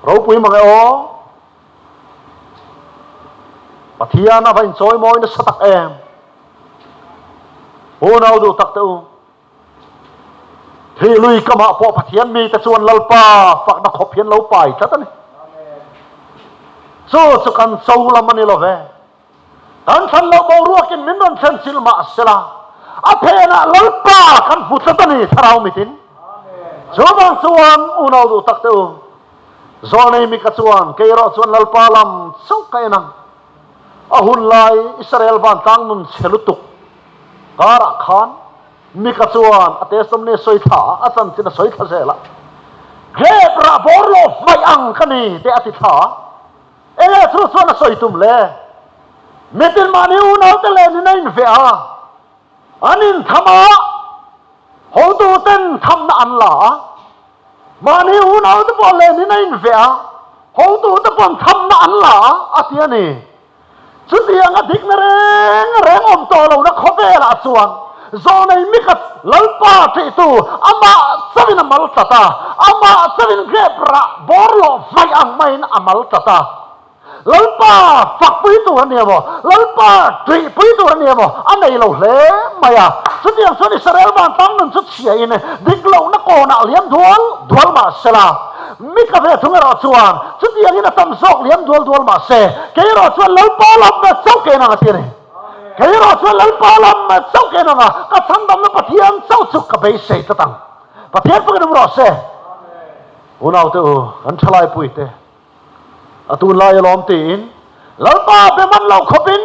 Ropui mang e aw. Pathian a va inchawimawi nasa tak em? Unau duh tak te u, thih lui kamah pawh Pathian mite chuan Lalpa fakna khawp hian lo pai tlat a ni. Chu chu kan cho lam a ni lo ve. Kan thlan loh boruakin min rawn thlen chilh mah sela, a phenah Lalpa kan hmu tlat a ni, Thlarau mitin. Chuvang chuan unau duh tak te u, Zawlnei Mika chuan, Kei erawh chuan Lalpa lam chauh ka en ang. A hun lai Israel vantlang nun chhe lutuk karah khan Mika chuan a testimony a sawi thla a, a chanchin a sawi thla zel a. Grep rah bawr lo hmaih ang ka ni teh a ti thla a. Enge chu chuan a sawi tum le? Mitin mahni unaute lenin a inveh a, an intham a, hotuten thamna an la a, mahni unaute pawh lenin a inveh a, hotute paw'n thamna an la a, a ti a ni. Chutiang a dikna reng reng awm tawh lohna khawvelah chuan Zawnei Mikhat Lalpa ṭihtu amah chauhin a mal tlat a, amah chauhin grep rah bawr lawh hmaih ang maiin a mal tlat a. Lalpa fakpui tur a ni emaw, Lalpa ṭihpui tur a ni emaw a nei lo hle mai a. Chutiang chuan Israel vantlang nun chu chhiain dik lohna kawnah liam dual dual mah sela, Mika ve thung erawh chuan chutiangin a tam zawk liam dual dual mah se, kei erawh chuan Lalpa lam chauh ke nang a ti a ni. Kei erawh chuan Lalpa lam chauh ke nang a, ka chhandamna Pathian chauh chu ka beisei tlat ang. Pathian pakin awm rawh se. Unaute u, kan thalaipui te a tunlai alawm tiin Lalpa be man lo khawpin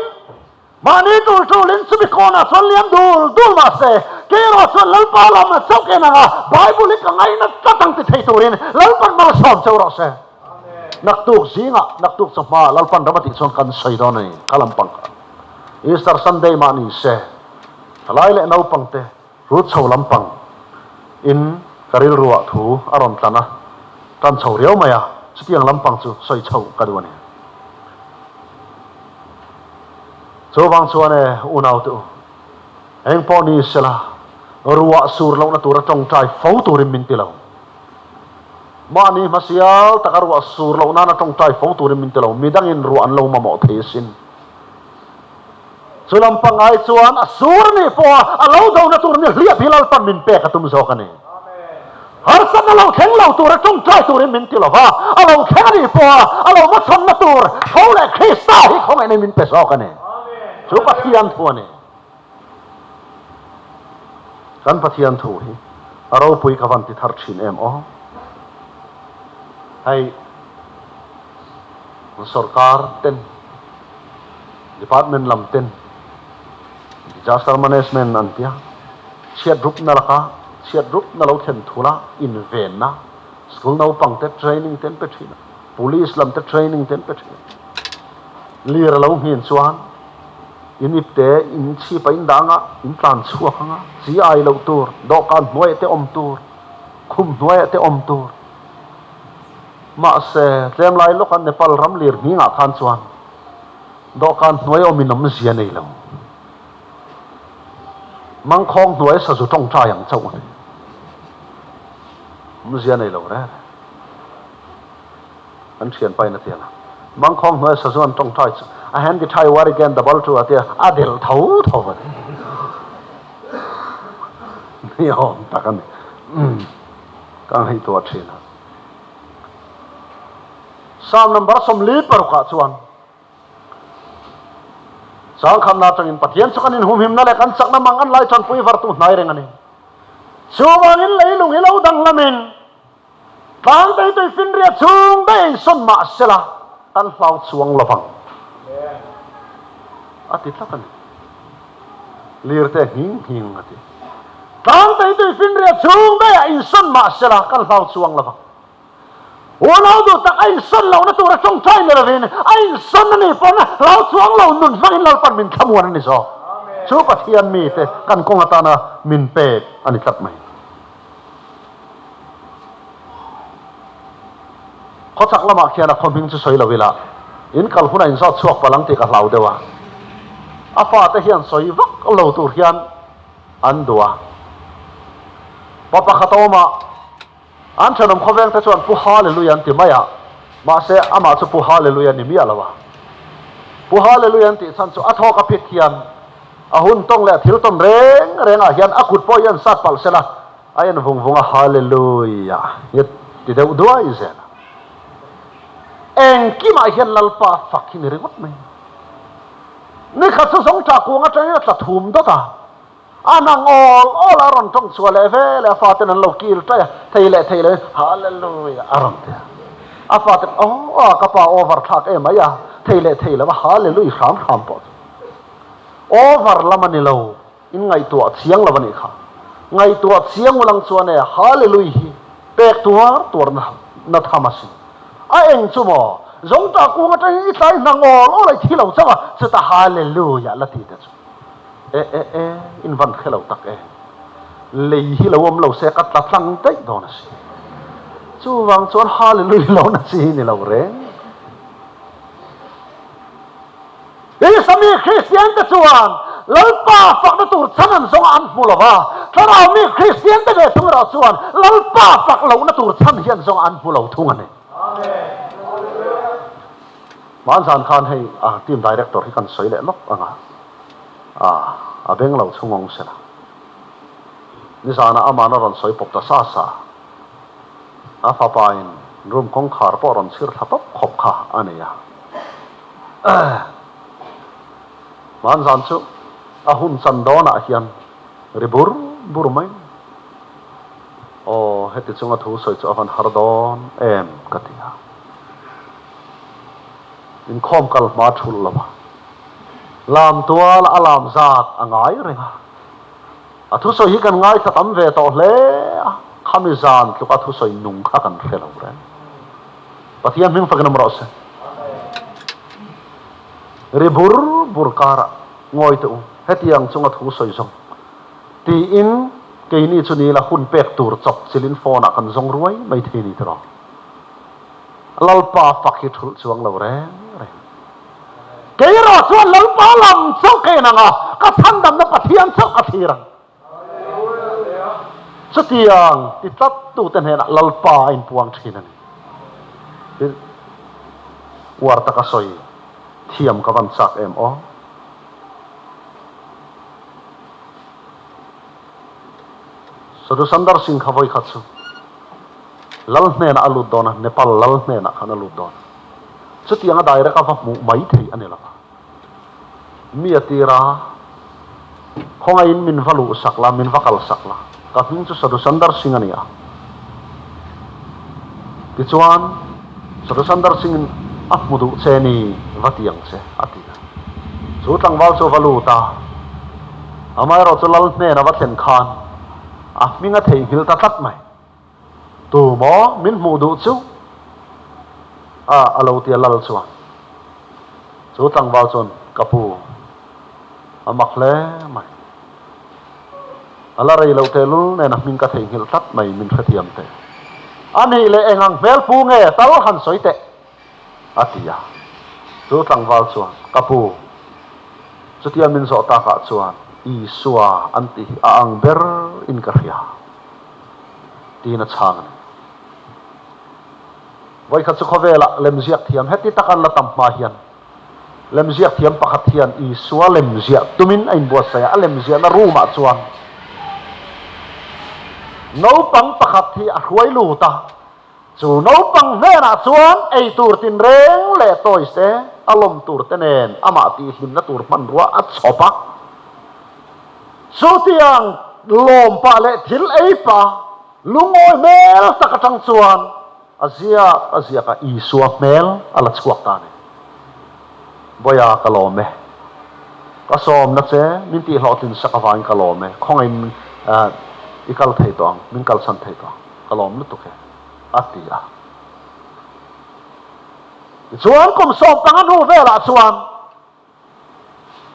Mahni tul tulin chumi kawnah chuan liam dul dul mah se, kei erawh chuan Lalpa lam a chauh en ang a, Bible hi ka ngaina tlat ang ti thei turin Lalpan malsawm cheu rawh se. Naktuk zingah, naktuk chawhma Lalpan ram a tih chuan kan sawi dawn a ni, ka lampang kha. Easter Sunday mah ni se, thalai leh naupang te Rut chho lampang in ka rilruah thu a rawn tlan a, tan chho riau mai a, chutiang lampang chu sawi chhoh ka duh a ni. Chuvang chuan e unaute u, eng pawh ni sela, Ruah sur lohna tura tawngtai fo turin min ti lo. Mahni hmasial taka ruah sur loh nana tawngtai fo turin min ti lo. Midangin ruah an lo mamawh thei asin. Chu lam pangngai chuan a sur nih pawha a lo dona tur ni hliap hi Lalpan min pek a tum zawk a ni. Harsatna lo thleng lo tura tawngtai turin min ti lo va, a lo thleng a nih pawha a lo hmachhawnna tur tho leh Krista hi khawngaihna min pe zawk a ni. Chu Pathian thu a ni. Kan Pathian thu hi a ropui ka van ti thar thin em aw. Hei sorkar ten, department lam ten disaster management an tia, chhiat rupna laka chhiat rupna lo thlen thula invenna school naupang te training te an pe thin a, police lam te training te an pe thin a. Lir a lo nghin chuan In ipte in chhip a in dah anga, in tlan chhuak anga, chi ai loh tur, dawhkan hnuaiah te awm tur, khum hnuaiah te awm tur. Mahse, tlem lai lawka Nepal ram lir hmingah khan chuan dawhkan hnuai awmin awmzia nei lo. Mangkhawng hnuai sazu tawngtai ang chauh a ni. Awmzia nei lo reng. An thianpa in a ti a, Mangkhawng hnuai sazu an tawngtai chu a handy thai war again double two a tia, a delh tho tho a ni. Ni awm tak a ni. Ka ngaihtuah thin a. Psalm number 46 ah chuan Changkhatna atangin Pathian chu kan inhumhimna leh kan chakna mang an lai tanpui vartu hnai reng a ni. Chuvangin leilung hi lo danglamin Tlang beitui finriat chung daih insawn mah sela kan hlau chuang lo vang a ti tlat a ni. Lirte nghing nghing a ti. Tlang beitui finriat chung daih insawn mah sela kan hlau chuang lo vang. Unau duh tak a insawn lohna tura tawngtai ni lovin a insawn a nih pawn hlau chuang lo nun hmangin Lalpan min thlamuan a ni zawk. Chu Pathian mite kan kawng atana min pek a ni tlat mai. Khawchhak lamah khian a khaw hming chu sawi lo ila, in kal hunah in zawt chhuak palh ang tih ka hlau deuh a. A fate hian sawi vak lo tur hian an duh a. Pa pakhat a awm a, an thenawm khawveng te chuan Pu Hallelujah an ti mai a, mahse amah chu Pu Hallelujah a ni miah lo a. Pu Hallelujah an tih chhan chu a thawk a phit hian A hun tawng leh a thil tawn reng rengah hian a kut pawh hi an sat palh sela, a en vung vung a, Hallelujah! hi a ti deuh duai zel a. Engkimah hian Lalpa fak hi ni ringawt mai. Nikhat chu zawngṭah kuang aṭangin a tla thum dawt a, a hnang awl awl a, a rawn tawng chhuah leh vel e, a faten an lo kil ṭaih a, thei leh thei leh Hallelujah! a rawn ti a. A faten, Aw, ka pa over thlak em mai a, thei leh thei lo a, Hallelujah hram hram pawh chu. Over lam a ni lo, in ngaihtuah chiang lo a nih kha. Ngaihtuah chiang ulang chuan e Hallelujah hi pek tuar tuar na tham a si. A eng chu maw? Zawngtah kung atangin i tlai hna ngawl awl a i thi lo chauh a, chutah Hallelujah la ti te chu. E e e, in van hre lo tak e. Lei hi lo awm lo se ka tla tlang daih dawn a si. Chuvang chuan Hallelujah lo na chi hi ni lo reng. Isa mi Kristiante chuan Lalpa fakna tur chhan an zawng a an hmu lo va, Thlarau mi Kristiante ve thung erawh chuan Lalpa fak lohna tur chhan hi an zawng a an hmu lo thung a ni. Hmanzan khan hei a team director hi kan sawi leh lawk ang a, a beng lo chhung awng sela. Nizanah aman a rawn sawi pawp ta sa sa. A fapain room kawngkhar pawh a rawn chhir thla tawp khawp kha a nei a. Hmanzan chu a hun chan dawnah hian ri bur bur mai. Aw, heti chunga thu sawi chu a van har dawn em ka ti a. Inkhawm kal hma thulh lo a, lam tuala a lam zat a ngai reng a. A thusawi hi kan ngaithla tam ve tawh hle a, khami zan tluka thusawi nung kha kan hre lo reng. Pathian hming fakin awm rawh se. Ri bur bur karah ngawi teh u, hetiang chunga thu sawi zawng tiin keini chu nila hun pek tur chawp chilin phone ah kan zawng ruai mai thei ni tiraw. Lalpa fak hi thulh chuang lo reng reng. Kei erawh chuan Lalpa lam chauh ka en ang a, ka chhandamna Pathian chauh ka thlir ang. Chutiang ti tlattute hnenah Lalpa a inpuang thin a ni. Tin, uar taka sawi thiam ka van chak em aw. Sadhu Sundar Singh kha vawikhat chu Lal hnenah a lut dawn a, Nepal Lal hnenah khan a lut dawn a. Chutianga direct a va hmuh mai thei a ni lo va. Mi a tir a, Khawngaihin min va luh sak la, min va kal sak la, ka hming chu Sadhu Sundar Singh a ni a. Tichuan, Sadhu Sundar Singh-in a hmu duh che ni, va ti ang che, a ti a. Chu tlangval chu a va lut a, amaherawh chu Lal hnen a va thlen khan a hming a theihnghilh ta tlat mai. Tu maw min hmuh duh chu? A a lo ti a lal chuan. Chu tlangval chuan, Ka pu, a mak hle mai. A la rei loh tehlul nen a hming ka theihnghilh tlat mai min hrethiam teh. A nih leh eng ang hmel pu nge tal han sawi teh? A ti a. Chu tlangval chuan, Ka pu, chutia min zawh takah chuan Isua an tih hi a ang ber in ka hria. Tiin a chhang a ni. Vawikhat chu khawvelah lemziak thiam heti taka an la tam hma hian lemziak thiam pakhat hian Isua lemziah tumin a inbuatsaih a, a lemziahna room-ah chuan naupang pakhat hi a hruai lut a, chu naupang hnenah chuan eitur tinreng leh toys te, a lawm tur te nen amah tihhlimna tur hmanrua a chhawp a. Chutiang lawm pah leh thil ei pah lungawi hmel tak atang chuan a ziak a ziak a, Isua hmel a la chhuak ta a ni. Bawiha ka lawm e, ka sawmna che min tihhlawhtlin sak avangin ka lawm e, khawngaihin i kal thei tawh ang, min kalsan thei tawh ang, ka lawm lutuk e, a ti a. Tichuan kum 15 hnu velah chuan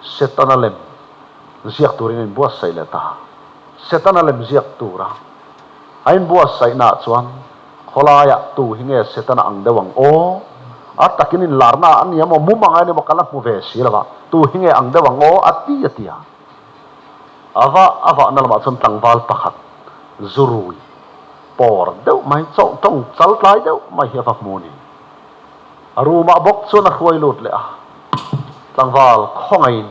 Setana lem ziak turin a inbuatsaih leh ta. Setana lem ziak tura a inbuatsaihnaah chuan khawlaiah tu hi nge Setana ang deuh ang aw? A takin inlarnaah a ni emaw, mum anga emaw ka la hmu ve si lo va, tu hi nge ang deuh ang aw? A ti a ti a. A va a vahna lamah chuan tlangval pakhat zurui pawr deuh mai, tawng chaltlai deuh mai hi a va hmu a ni. A room-ah bawk chuan a hruai lut leh a, Tlangval, khawngaihin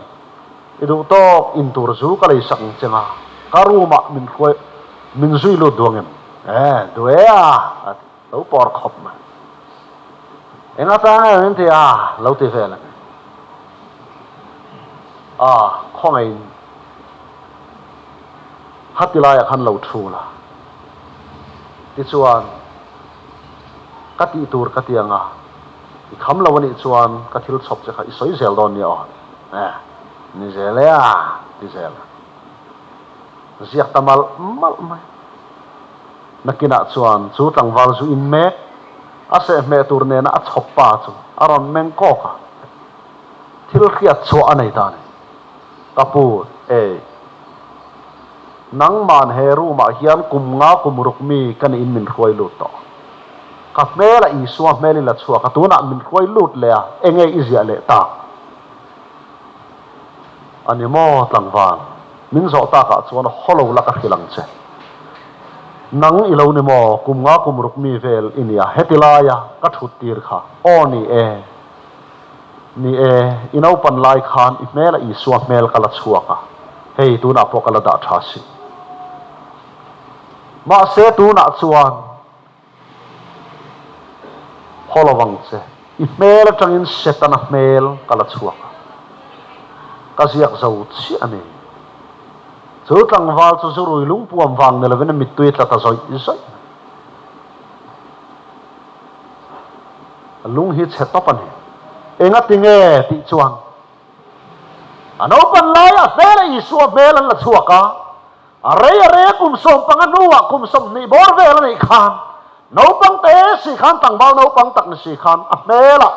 i duh tawk in tur zu ka lei sak ang che nga, ka room-ah min hruai, min zui lut duang em? E, duh e a, a ti, lo pawr khawp mai. Eng atang em min ti a, lo ti vel a ni. A, khawngaihin khati laiah khan lo thu la. Tichuan. Ka tih tur ka ti ang a, i kham lo a nih chuan ka thil chhawp che kha i sawi zel dawn nia aw. Eh, ni zel e a, ti zel a. Ziak ta malh malh mai. Nakinah chuan chu tlangval zu in mek, a sehhmeh tur nena a chhawp pa chu a rawn meng kawk a. Thil hriat chhuah a nei ta a ni. Ka pu, ei. Nangman he room ah hian kum nga kum ruk mi ka niin min hruai lut tawh. Ka hmel a Isua hmel i la chhuak a, tunah min hruai lut leh a, enge i ziah leh tak? A ni maw tlangval, min zawh takah chuan haw lo la ka hrilh ang che. Nang i lo ni maw, kum nga kum ruk mi vel i nia, heti laia ka thut tir kha, aw ni e. Ni e, i naupan lai khan i hmel a Isua hmel ka la chhuak a, hei tunah pawh ka la dah tha si. Mahse tunah chuan haw lo vang che, i hmel atangin Setana hmel ka la chhuak a, ka ziak zo chiah a ni. Chu tlangval chu zurui lungpuam vang ni lovin a mittui a tla ta zawih zawih mai. A lung hi chhe tawp a ni. Enga ti nge tih chuan a naupan laia hmela Isua hmel an la chhuak a, a rei a rei a kum 15 hnuah kum 20 bawr vel a neih khan naupang te si khan tlangval naupang tak ni si khan a hmelah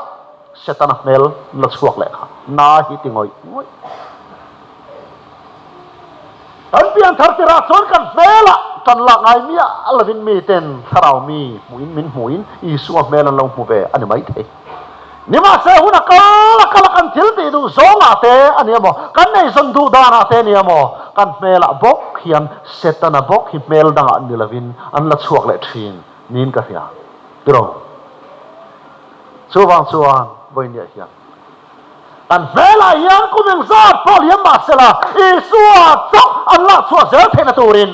Setana hmel an la chhuak leh kha na hi ti ngawih ngawih. Kan pianthar tirah chuan kan hmelah tan lak ngai miah lovin miten thlarau mi hmuhin min hmuhin Isua hmel an lo hmu ve a ni maithei. Nimahse hun a kal a. kala kan thil tih duh zawngah te a ni emaw, kan eizawn duh danah te a ni emaw, kan hmelah bawk hian Setana bawk hi hmel dangah ni lovin an la chhuak leh thin niin ka hria. Tiraw? Chuvang chuan vawinia hian kan hmelah hian kum engzat pawh liam mah sela Isua chauh an lak chhuah zel theihna turin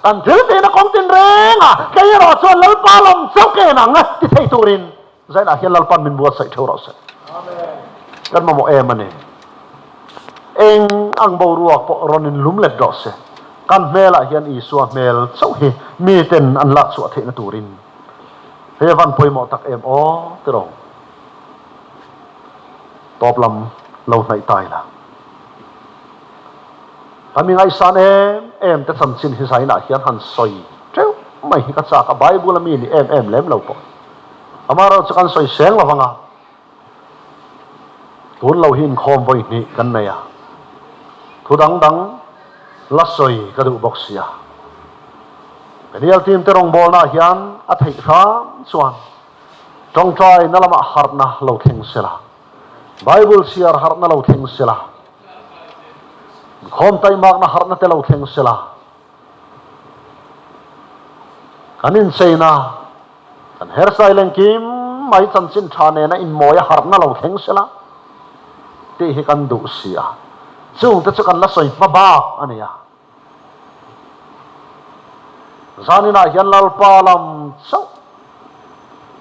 kan thil tihna kawng tinrengah kei erawh chuan Lalpa lam chauh ka en ang ti thei turin Zainah hian Lalpan min buatsaih theuh rawh se. Kan mamawh em a ni. Eng ang boruak pawh rawn in lum let rawh se. Kan hmelah hian Isua hmel chauh hi miten an lak chhuah theihna turin he van pawimawh tak em aw ti rawh. Tawp lam lo hnaih ta ila. Kan mi ngaihsan em em te chanchin hi Zainah hian han sawi teuh mai hi ka chak a, Bible a mi ni em em lem lo pawh. Amaherawh chu kan sawi seng lo vang a, tun lo hi inkhawm vawi hnih kan nei a, thu dang dang la sawi ka duh bawk sia. Peniel team te rawngbawlnaah hian a theih hram chuan tawngtaina lamah harhna lo thleng sela, Bible chhiar harhna lo thleng sela, inkhawm taimakna harhna te lo thleng sela, kan incheina Kan hersail engkim mai chanchin tha nena inmawi a harhna lo thleng sela tih hi kan duh si a, chungte chu kan la sawi hma bak a ni a. Zaninah hian Lalpa lam chauh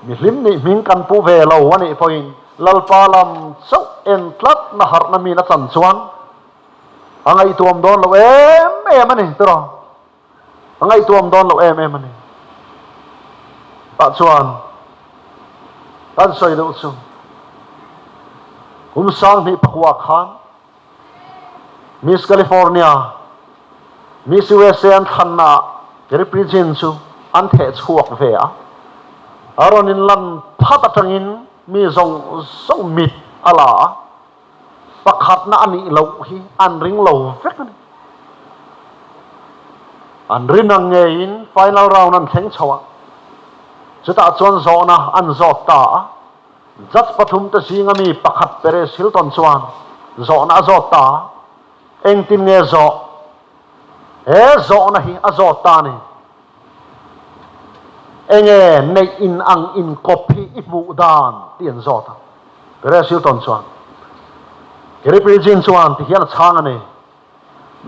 mi hlim nih hming kan pu ve lo a nih pawhin Lalpa lam chauh en tlatna harhna min a chan chuan a ngaihtuam dawn lo em em a ni tiraw. A ngaihtuam dawn loh em em a ni. Tah chuan kan sawi deuh chu kum 2009 khan Miss California, Miss USA an thlannaah Gary Pridgen chu an theh chhuak ve a. A rawn inlan phat atangin mi zawng zawng mit a la a. Pakhatna a nih loh hi an ring lo vek a ni. An rin ang ngeiin final round an thleng chho a, chutah chuan zawhna an zawt ta a. Judge pathumte zinga mi pakhat Perez Hilton chuan zawhna a zawt ta a, engtin nge zawh? He zawhna hi a zawt ta a ni. Enge neih in ang inkawp hi i hmuh dan tih an zawt a. Perez Hilton chuan, Gary Pridgen chuan ti hian a chhang a ni.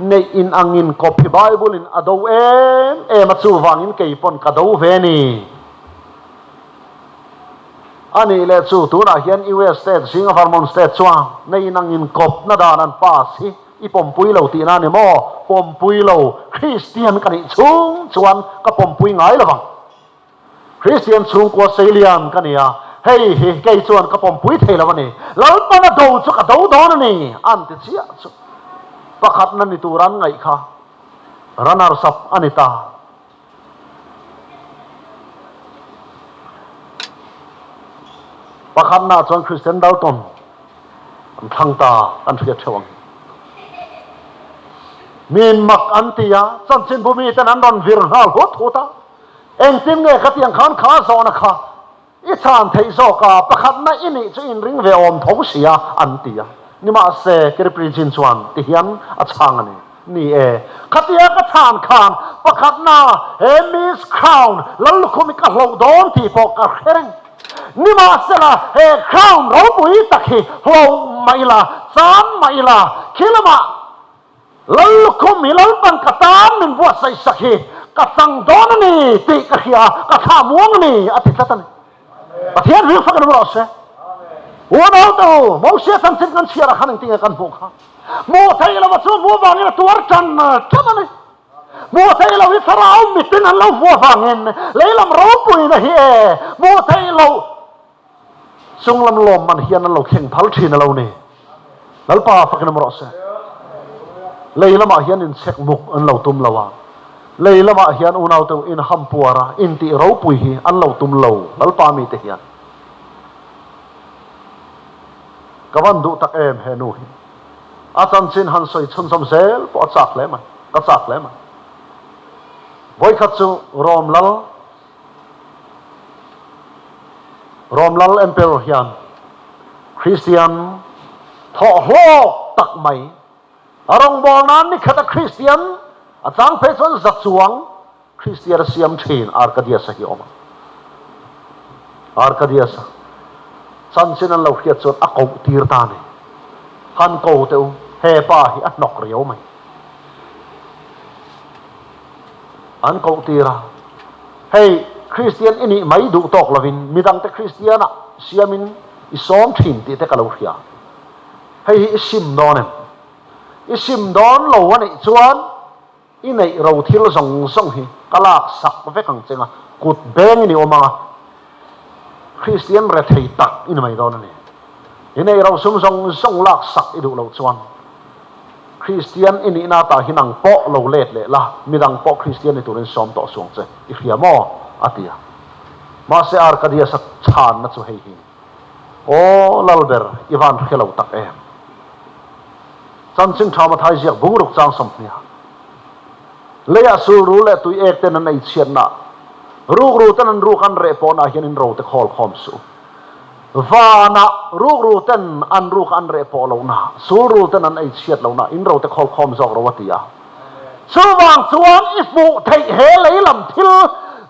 Neih in ang inkawp hi Bible in a do em em a chuvangin kei pawn ka do ve ni. A nih leh chu tunah hian US state zinga Vermont state chuan neih in ang inkawpna dan an pass hi I pawmpui lo tihna a ni maw? Pawmpui lo, Kristian ka nih chhung chuan ka pawmpui ngai lo vang. Kristian chhungkua seilian ka ni a, hei hi kei chuan ka pawmpui thei lo a ni. Lalpan a do chu ka do dawn a ni, an ti chiah chu. Pakhatna ni tur an ngaih kha runners up a ni ta. Pakhatna chuan Christian Dalton an thlang ta an hriat theuh ang. Min mak an ti a, chanchinbu miten an rawn vir nghal hut hut a. Engtin nge khatiang khan kha zawhna kha I chhan theih zawk a, pakhatna i nih chu inring ve awm tho sia, an ti a. Nimahse, Kiriprijin chuan ti hian a chhang a ni. Ni e, khatia ka chhan khan pakhatna he Miss Crown Lallukhum i ka hloh dawn tih pawh ka hre reng. Nimahsela, he Crown ropui tak hi hloh mah ila, chan mah ila, khi lamah Lallukhum hi Lalpan ka tan min buatsaih sak hi ka chang dawn a ni tih ka hria a, ka thla muang a ni a ti tlat a ni. Pathian hming fak in awm rawh se. Unau te u, Mosia chanchin kan chhiar ah khan engtin nge kan hmuh kha? Hmuh theih lo a chu hmuh vangin a tuar tan tan a ni. Hmuh theih loh hi thlarau mitin an lo hmuh avangin leilam ropuina hi e hmuh theih loh Chunglam lawmman hian an lo thleng phal thin a lo ni. Lalpa fakin awm rawh se. Lei lamah hian inchhek muk an lo tum lo a, lei lamah hian unaute inhampuar a, intih ropui hi an lo tum lo Lalpa mite hian. Ka van duh tak em he nu hi. A chanchin han sawi chhunzawm zel pawh a chak hle mai, ka chak hle mai. Vawikhat chu Rom lal Rom lal Emperor hian Kristian. Thawh hlawk tak mai. A rawngbâwl nân ni khata Kristian, a châng phei chuan za chuang Kristian a siam ṭhîn Arkadius-a hi a awm a. Arkadius-a chanchin an lo hriat chuan a koh tîr ta a ni. Han ko teh u, he pa hi a hnawk riau mai. An koh tîr a, Hei, Kristian i nih mai duh tâwk lovin midangte Kristian-ah siamin i sâwm ṭhîn tih te ka lo hria. Hei hi i sim dawn em? I sim dawn lo a nih chuan i neih ro thil zawng zawng hi ka lak sak vek ang che nga, kut beng i ni awm ang a, Kristian rethei tak i ni mai dawn a ni. I neih ro sum zawng zawng lak sak i duh loh chuan Kristian i nihna atah hi nang pawh lo let leh la, midang pawh Kristian ni turin sawm tawh suang che, i hria maw? a ti a. Mahse Arkadius-a chhanna chu hei hi. Aw Lalber, i van hre lo tak em? Chanchin tha Mathai ziak bungruk chang 20 ah, Leiah sulru leh tui ek ten an ei chhiatna, rukru ten an ruk an reh pawhnah hian in rote khawl khawm suh. Vanah rukru ten an ruk an reh pawh lohna, sulru ten an ei chhiat lohna in rote khawl khawm zawk ro a ti a. Chuvang chuan i hmuh theih he lei lam thil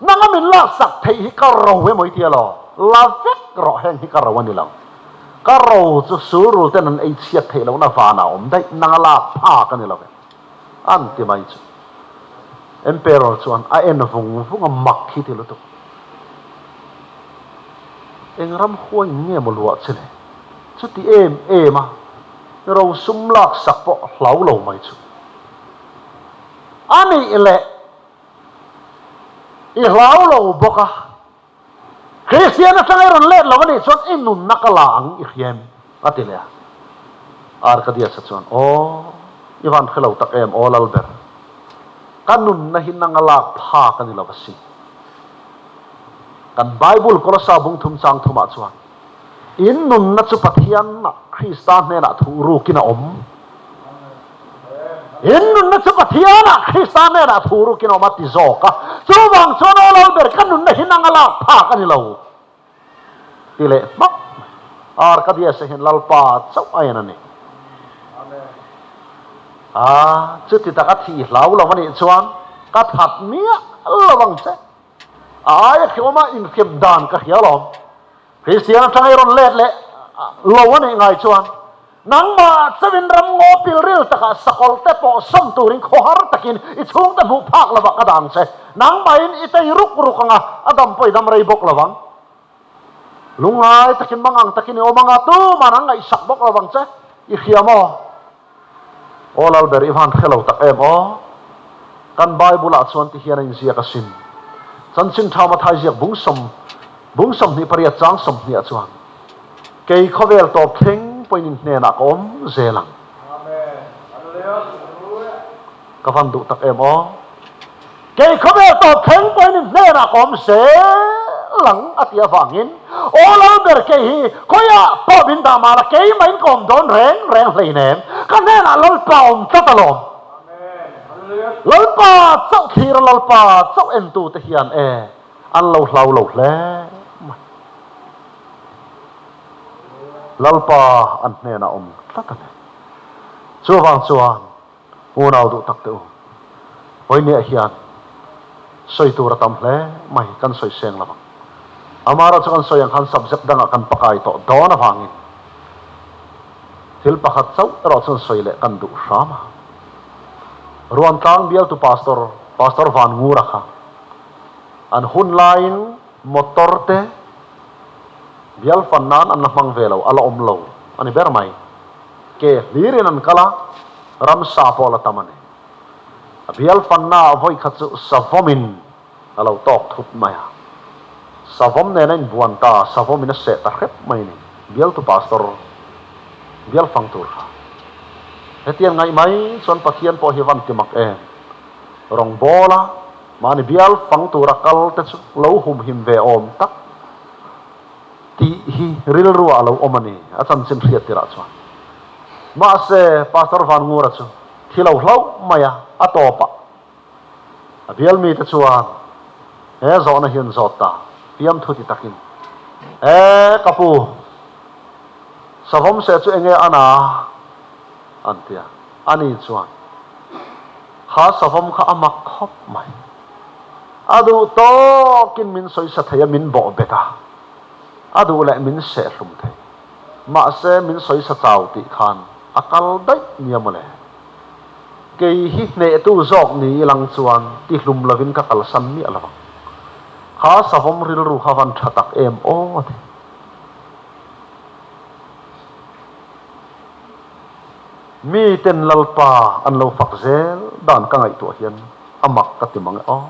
nanga min laksak theih hi ka ro emaw i ti alaw? La vek rawh, heng hi ka ro a ni lo. Ka ro chu sulrul ten an ei chhiat theih lohna vanah a awm daih, nanga lak phak a ni lo ve. An ti mai chu. Emperor chuan a en vung vung a, mak hi ti lutuk. Eng ram huaiin nge maw luah che le? Chuti em em a rosum laksak pawh hlau lo mai chu. A nih leh i hlau lo bawk a, Kristian atanga i rawn let lo a nih chuan i nunna ka la ang i hria em? a ti leh a. Arkadius-a chuan, Aw, i van hre lo tak em, aw Lalber, ka nunna hi nanga lak phak a ni lo a si. Kan Bible Kolosa bung thum chang thumah chuan, In nunna chu Pathianah Krista hnenah thuh rukin a awm. In nunna chu Pathianah Krista hnenah thuh rukin a awm a ti zawk a. Chuvang chuan aw Lalber, ka nunna hi nanga lak phak a ni lo ti leh hmak mai. Arkadius-a hian Lalpa chauh a en a ni. A, chuti taka thih hlau lo a nih chuan ka that miah lo ang che. A aia hriawma inhriam dan ka hria alawm. Kristian atanga i rawn let leh lo a nih ngai chuan nangmah chauhin ram ngaw pilril takah sakawlh te pawh sawm turin khawhar takin i chhungte hmuh phak lovah ka dang che. Nangmahin i tei ruk ruk anga a dam pawh i dam rei bawk lovang. Lungngai takin mangang takin i awm anga tuman an ngaihsak bawk lovang che. I hria maw? Aw Lalber i van hre lo tak em aw? Kan Bible ah chuan ti hian a inziak asin. Chanchin tha Mathai ziak bung sawm bung 28 chang 20 ah chuan, Kei khawvel tawp thleng pawhin in hnenah ka awm zel ang. Ka van duh tak em aw? Kei khawvel tawp thleng pawhin in hnenah ka awm zel ang a ti avangin aw Lalber kei hi khawiah pawh min dah mahla keimahin ka awm dawn reng reng hleinem ka hnenah Lalpa awm tlat alawm. Lalpa chauh thlir a Lalpa chauh entute hian e an lo hlau lo hle mai. Lalpa an hnenah awm tlat a ni. Chuvang chuan Unau duh tak teh u. Vawinia hian sawi tur a tam hle mai, kan sawi seng lo ang. Amaherawh chu kan sawi ang khan subject dangah kan pakai tawh dawn avangin thil pakhat chauh erawh chuan sawi leh kan duh hram a. Ruantlang bialtu Pastor, Pastor Van Ngura kha an hun laiin motor te bial fan nan an la hmang ve lo, a la awm lo a ni ber mai. Ke hlirin an kal a, ramsa pawh la tam a ni. A bial fannaah vawi khat chu savawmin a lo tawk thut mai a. Savawm nen a inbuan ta, savawmin a seh ta hrep mai a ni, bialtu pastor bial fang tur kha. Hetiang ngaih mai chuan Pathian pawh hi van ti mak em? Rawngbawla mahni bial fang tura kal te chu lo humhim ve awm tak. Tih hi rilruah a lo awm a ni, a chanchin hriat tirah chuan. Mahse, Pastor Van Ngura chu thi lo hlauh mai a, a tawpah a bial mite chuan he zawhna hi an zawt ta, fiamthu ti takin, E, ka pu, Savawm seh chu enge a na? an ti a. Ani chuan, Kha savawm kha a mak khawp mai. A duh tawkin min sawisa thei a, min bawh bet a. A duh leh min seh hlum thei. Mahse, min sawisa chau tih khan a kal daih nia mawle. Kei hi hnehtu zawk ni ilang chuan ti hlum lovin ka kalsan miah lo ang. Kha savawm rilru kha van tha tak em aw a ti. Miten Lalpa an lo fak zel dan ka ngaihtuah hian a mak ka ti mang e aw.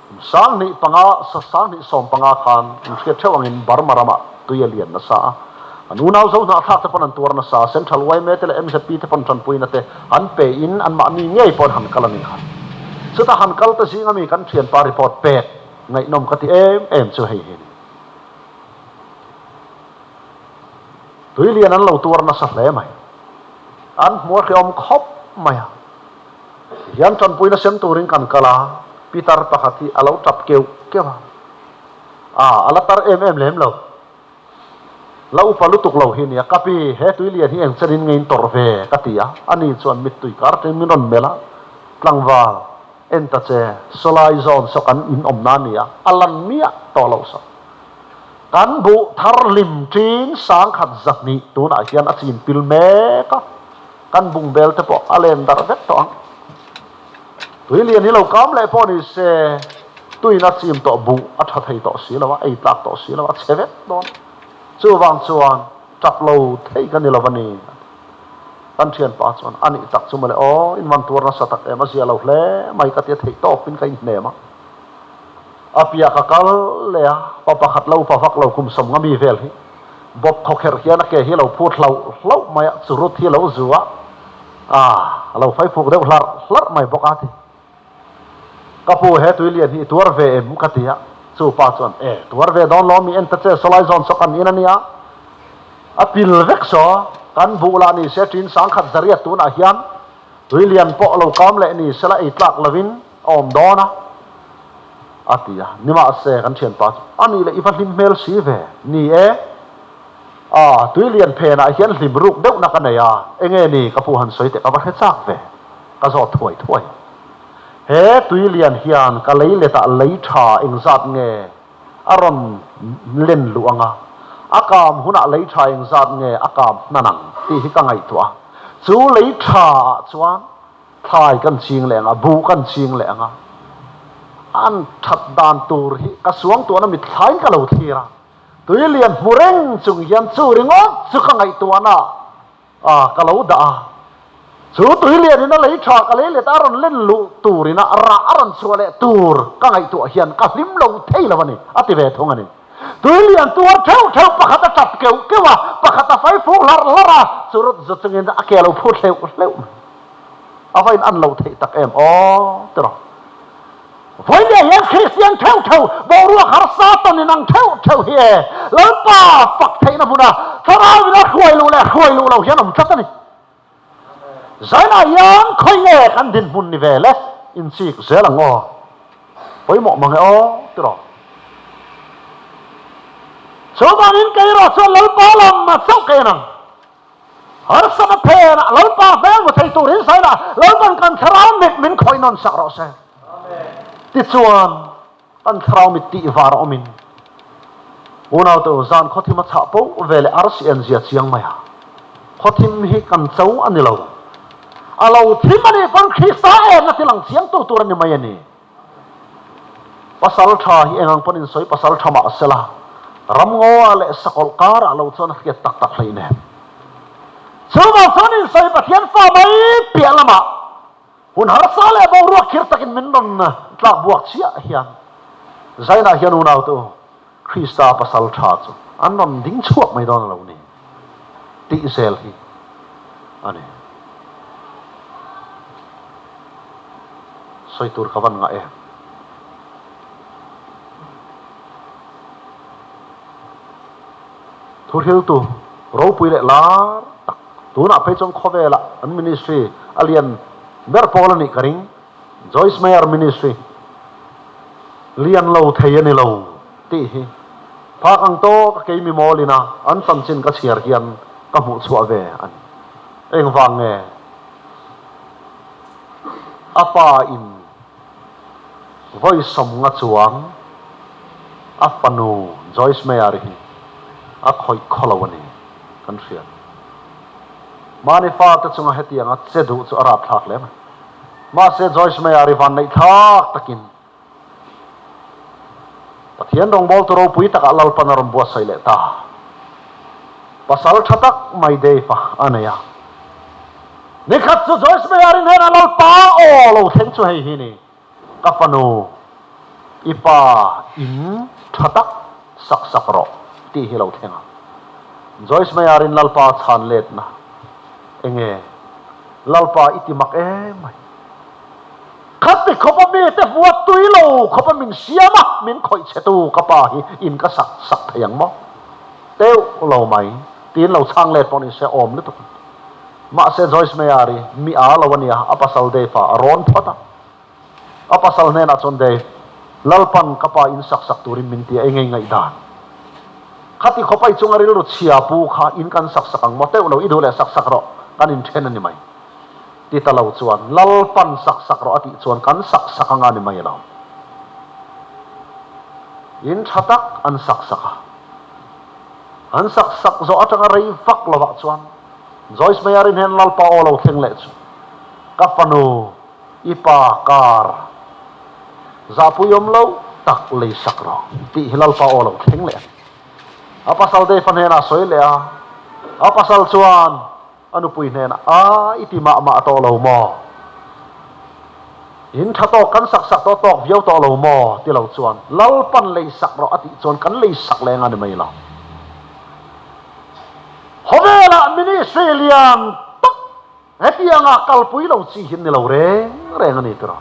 2005, 2015 khan in hriat theuh angin Burma ramah tui a lian nasa a, an unau zo hnahthlak te pawn an tuar nasa, Central yma te leh mzp te pawn tanpuina te an pe in anmahni ngei pawn han kal a ni kha. Chuta han kal te zinga mi kan thianpa report pek ngaihnawm ka ti em em chu hei hi a ni. Tui lian an lo tuar nasa hle mai. An hmu a hreawm khawp mai a. Tihian tanpuina sem turin kan kal a, pitar pakhat hi a lo tap keuh keuh a. A, a la tar em em lem lo. La upa lutuk lo hi nia, ka pi, he tui lian hi eng chenin nge in tawrh ve? ka ti a. Ani chuan mittui kar ṭin min rawn melh a, Tlangval, en ta che, sawlai zawn saw kan in awmna a nia, a lan miah tawh loh saw. Kan buh thar hlim ṭin 1200 tunah hian a chin pil mek a, kan bungbel te pawh a len darh vek tawh ang. Tui lian hi lo kam leh pawh ni se, tuin a chim tawh buh a ṭha thei tawh si lo a, ei tlak tawh si lo a, chhe vek dawn. Chuvang chuan ṭap lo thei ka ni lo a ni. Kan ṭhianpa chuan a nih tak chu mawle aw, in van tuar nasa tak em, a zia lo hle mai ka ti a, theih tawpin ka inhnem a. A piah ka kal leh a, pa pakhat lo upa vak lo kum 50 mi vel hi bawp khawkherh hian a ke hi a lo phut hlauh hlauh mai a, churut hi a lo zu a, ah a lo fai fuk deuh hlarh hlarh mai bawk a ti. Ka pu he tui lian hi i tuar ve em ka ti a, chu pa chuan e tuar ve dawn lo mi en ta che sawlai zawn saw kan in a nia, a pil vek saw kan buh lah ni se ṭin 1100 tunah hian tui lian pawh lo kam leh ni sela ei tlak lovin a awm dawn a, a ti a. Nimahse, kan thianpa chu, A nih leh i va hlim hmel si ve. Ni e, a, tui lian phenah hian hlim ruk deuhna ka nei a, enge ni ka pu han sawi teh ka va hre chak ve, ka zawt thuai thuai. He tui lian hian ka lei letah lei tha engzat nge a rawn len luh ang a, a kam hunah lei tha engzat nge a kam hnan ang tih hi ka ngaihtuah a. Chu lei tha ah chuan Thlai kan ching leh ang a, buh kan ching leh ang a, an that dan tur hi ka suangtuahna mitthlain ka lo thlir a, tui lian hmu reng chung hian chu ringawt chu ka ngaihtuahna ah ka lo dah a, chu tui lianin a lei tha ka lei let a rawn len luh turin a rah a rawn chhuah leh tur ka ngaihtuah hian ka hlim lo thei lo a ni, a ti ve thung a ni. Tui lian tuar theuh theuh pakhat a tap keuh keuh a, pakhat a fai fuk hlarh hlarh a, churut zu chungin a ke a lo phut hleuh hleuh mai. A va in an lo theih tak em aw tiraw. Vawinia hian Kristian theuh theuh boruak harsa tawn in ang theuh theuh hi e Lalpa fak theihna hmuna thlarau in a hruai luh leh hruai luh lo hian awm tlat a ni. Zainah hian khawi nge kan dinhmun ni ve le inchik zel ang aw. Pawimawh mang e aw tiraw. Chuvangin kei erawh chuan Lalpa lam chauh ka en ang. Harsatna phenah Lalpa hmel hmu thei turin Zainah Lalpan kan thlarau mit min khawih nawn sak rawh se. Tichuan, kan thlarau mit tih var a awmin unaute u zan khawthim a chhah poh ve leh arsi en zia chiang mai a. Khawthim hi kan cho a ni lo. A lo thim a nih pawn Krista enna thil ang chiangtu tur a ni mai a ni. Pasal tha hi engang pawn insawi pasal tha mah sela, ramngaw ah leh sakawlh kar ah lo chuan a hriat tak tak hleih nen. Chuvang chuan insawi Pathian fa mai piah lamah hun harsa leh boruak khir takin min rawn tlak buak chiah hian Zainah hian unaute u, Krista pasal tha chu an rawn ding chhuak mai dawn a lo ni tih zel hi a ni. Sawi tur ka van ngah em? Thuhriltu ropui leh lar tak tunah phei chuan khawvelah an ministry a lian ber pawl a nih ka ring. Joyce Meyer Ministry lian lo thei a ni lo tih hi. Phak ang tawk a keimi mawlin a an chanchin ka chhiar hian ka hmuh chhuah ve a ni. Engvang nge a pa in vawi sawmnga chuang a fanu Joyce Meyer hi a khawih khaw lo a ni kan hriat. Mahni fate chunga hetianga che duh chu a rapthlak hle mai. Mahse Joyce Meyer i vanneih thlak takin Pathian rawngbawltu ropui takah Lalpan a rawn buatsaih leh ta. Pasal tha tak mai Dave a a nei a. Nikhat chu Joyce Meyer-i hnenah Lalpa aw lo thleng chu hei hi ni, Ka fanu, i pa in tha tak sak sak rawh tih hi lo thleng a. Joyce Meyer-in Lalpa chhan letna enge? Lalpa i ti mak em mai. Khati khawpa mite hmuat tui lo khawpa min siam a, min khawih chhetu ka pa hi in ka sak sak thei ang maw? Teuh lo mai, tiin lo chhang let pawh ni se awm lutuk. Mahse Joyce Meyer-i mi a lo a nia, a pasal Dave-a a rawn phawt a. A pasal hnenah chuan Dave, Lalpan ka pa in sak sak turin min ti a, engei ngaihdan? Khati khawpa i chunga rilru chhia pu kha in kan sak sak ang maw? Teuh lo, i duh leh sak sak rawh, kan inthen a ni mai. Ti ta lo chuan, Lalpan sak sak rawh a tih chuan kan sak sak anga ni mai lo. In tha tak an sak sak a. An sak sak zawh atanga rei vak lovah chuan Joyce Meyer-i hnen Lalpa aw lo thleng leh chu, Ka fanu, i pa kar zahpui awm lo tak lei sak rawh tih hi Lalpa aw lo thleng leh a ni. A pasal Dave-a hnenah a sawi leh a, a pasal chuan, A nupui hnenah, A, i ti mah mah tawh lo maw? In tha tawk kan sak sak tawh tawk viau tawh lo maw? ti lo chuan, Lalpan lei sak rawh a tih chuan kan lei sak leng a ni mai lo. Khawvelah ministry lian tak hetianga kalpui lo chi hi an ni lo reng reng a ni tiraw?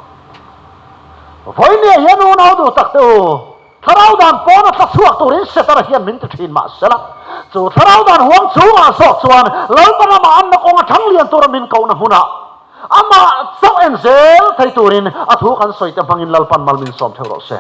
Vawinia hian unau duh tak te u, Thlarau dan pawna tla chhuak turin Setana hian min ti thin mah sela, chu thlarau dan huang chungah zawk chuan Lalpa ramah anna kawnga thang lian tura min kohna hmunah amah chauh en zel thei turin a thu kan sawi te hmangin Lalpan mal min sawm theuh rawh se.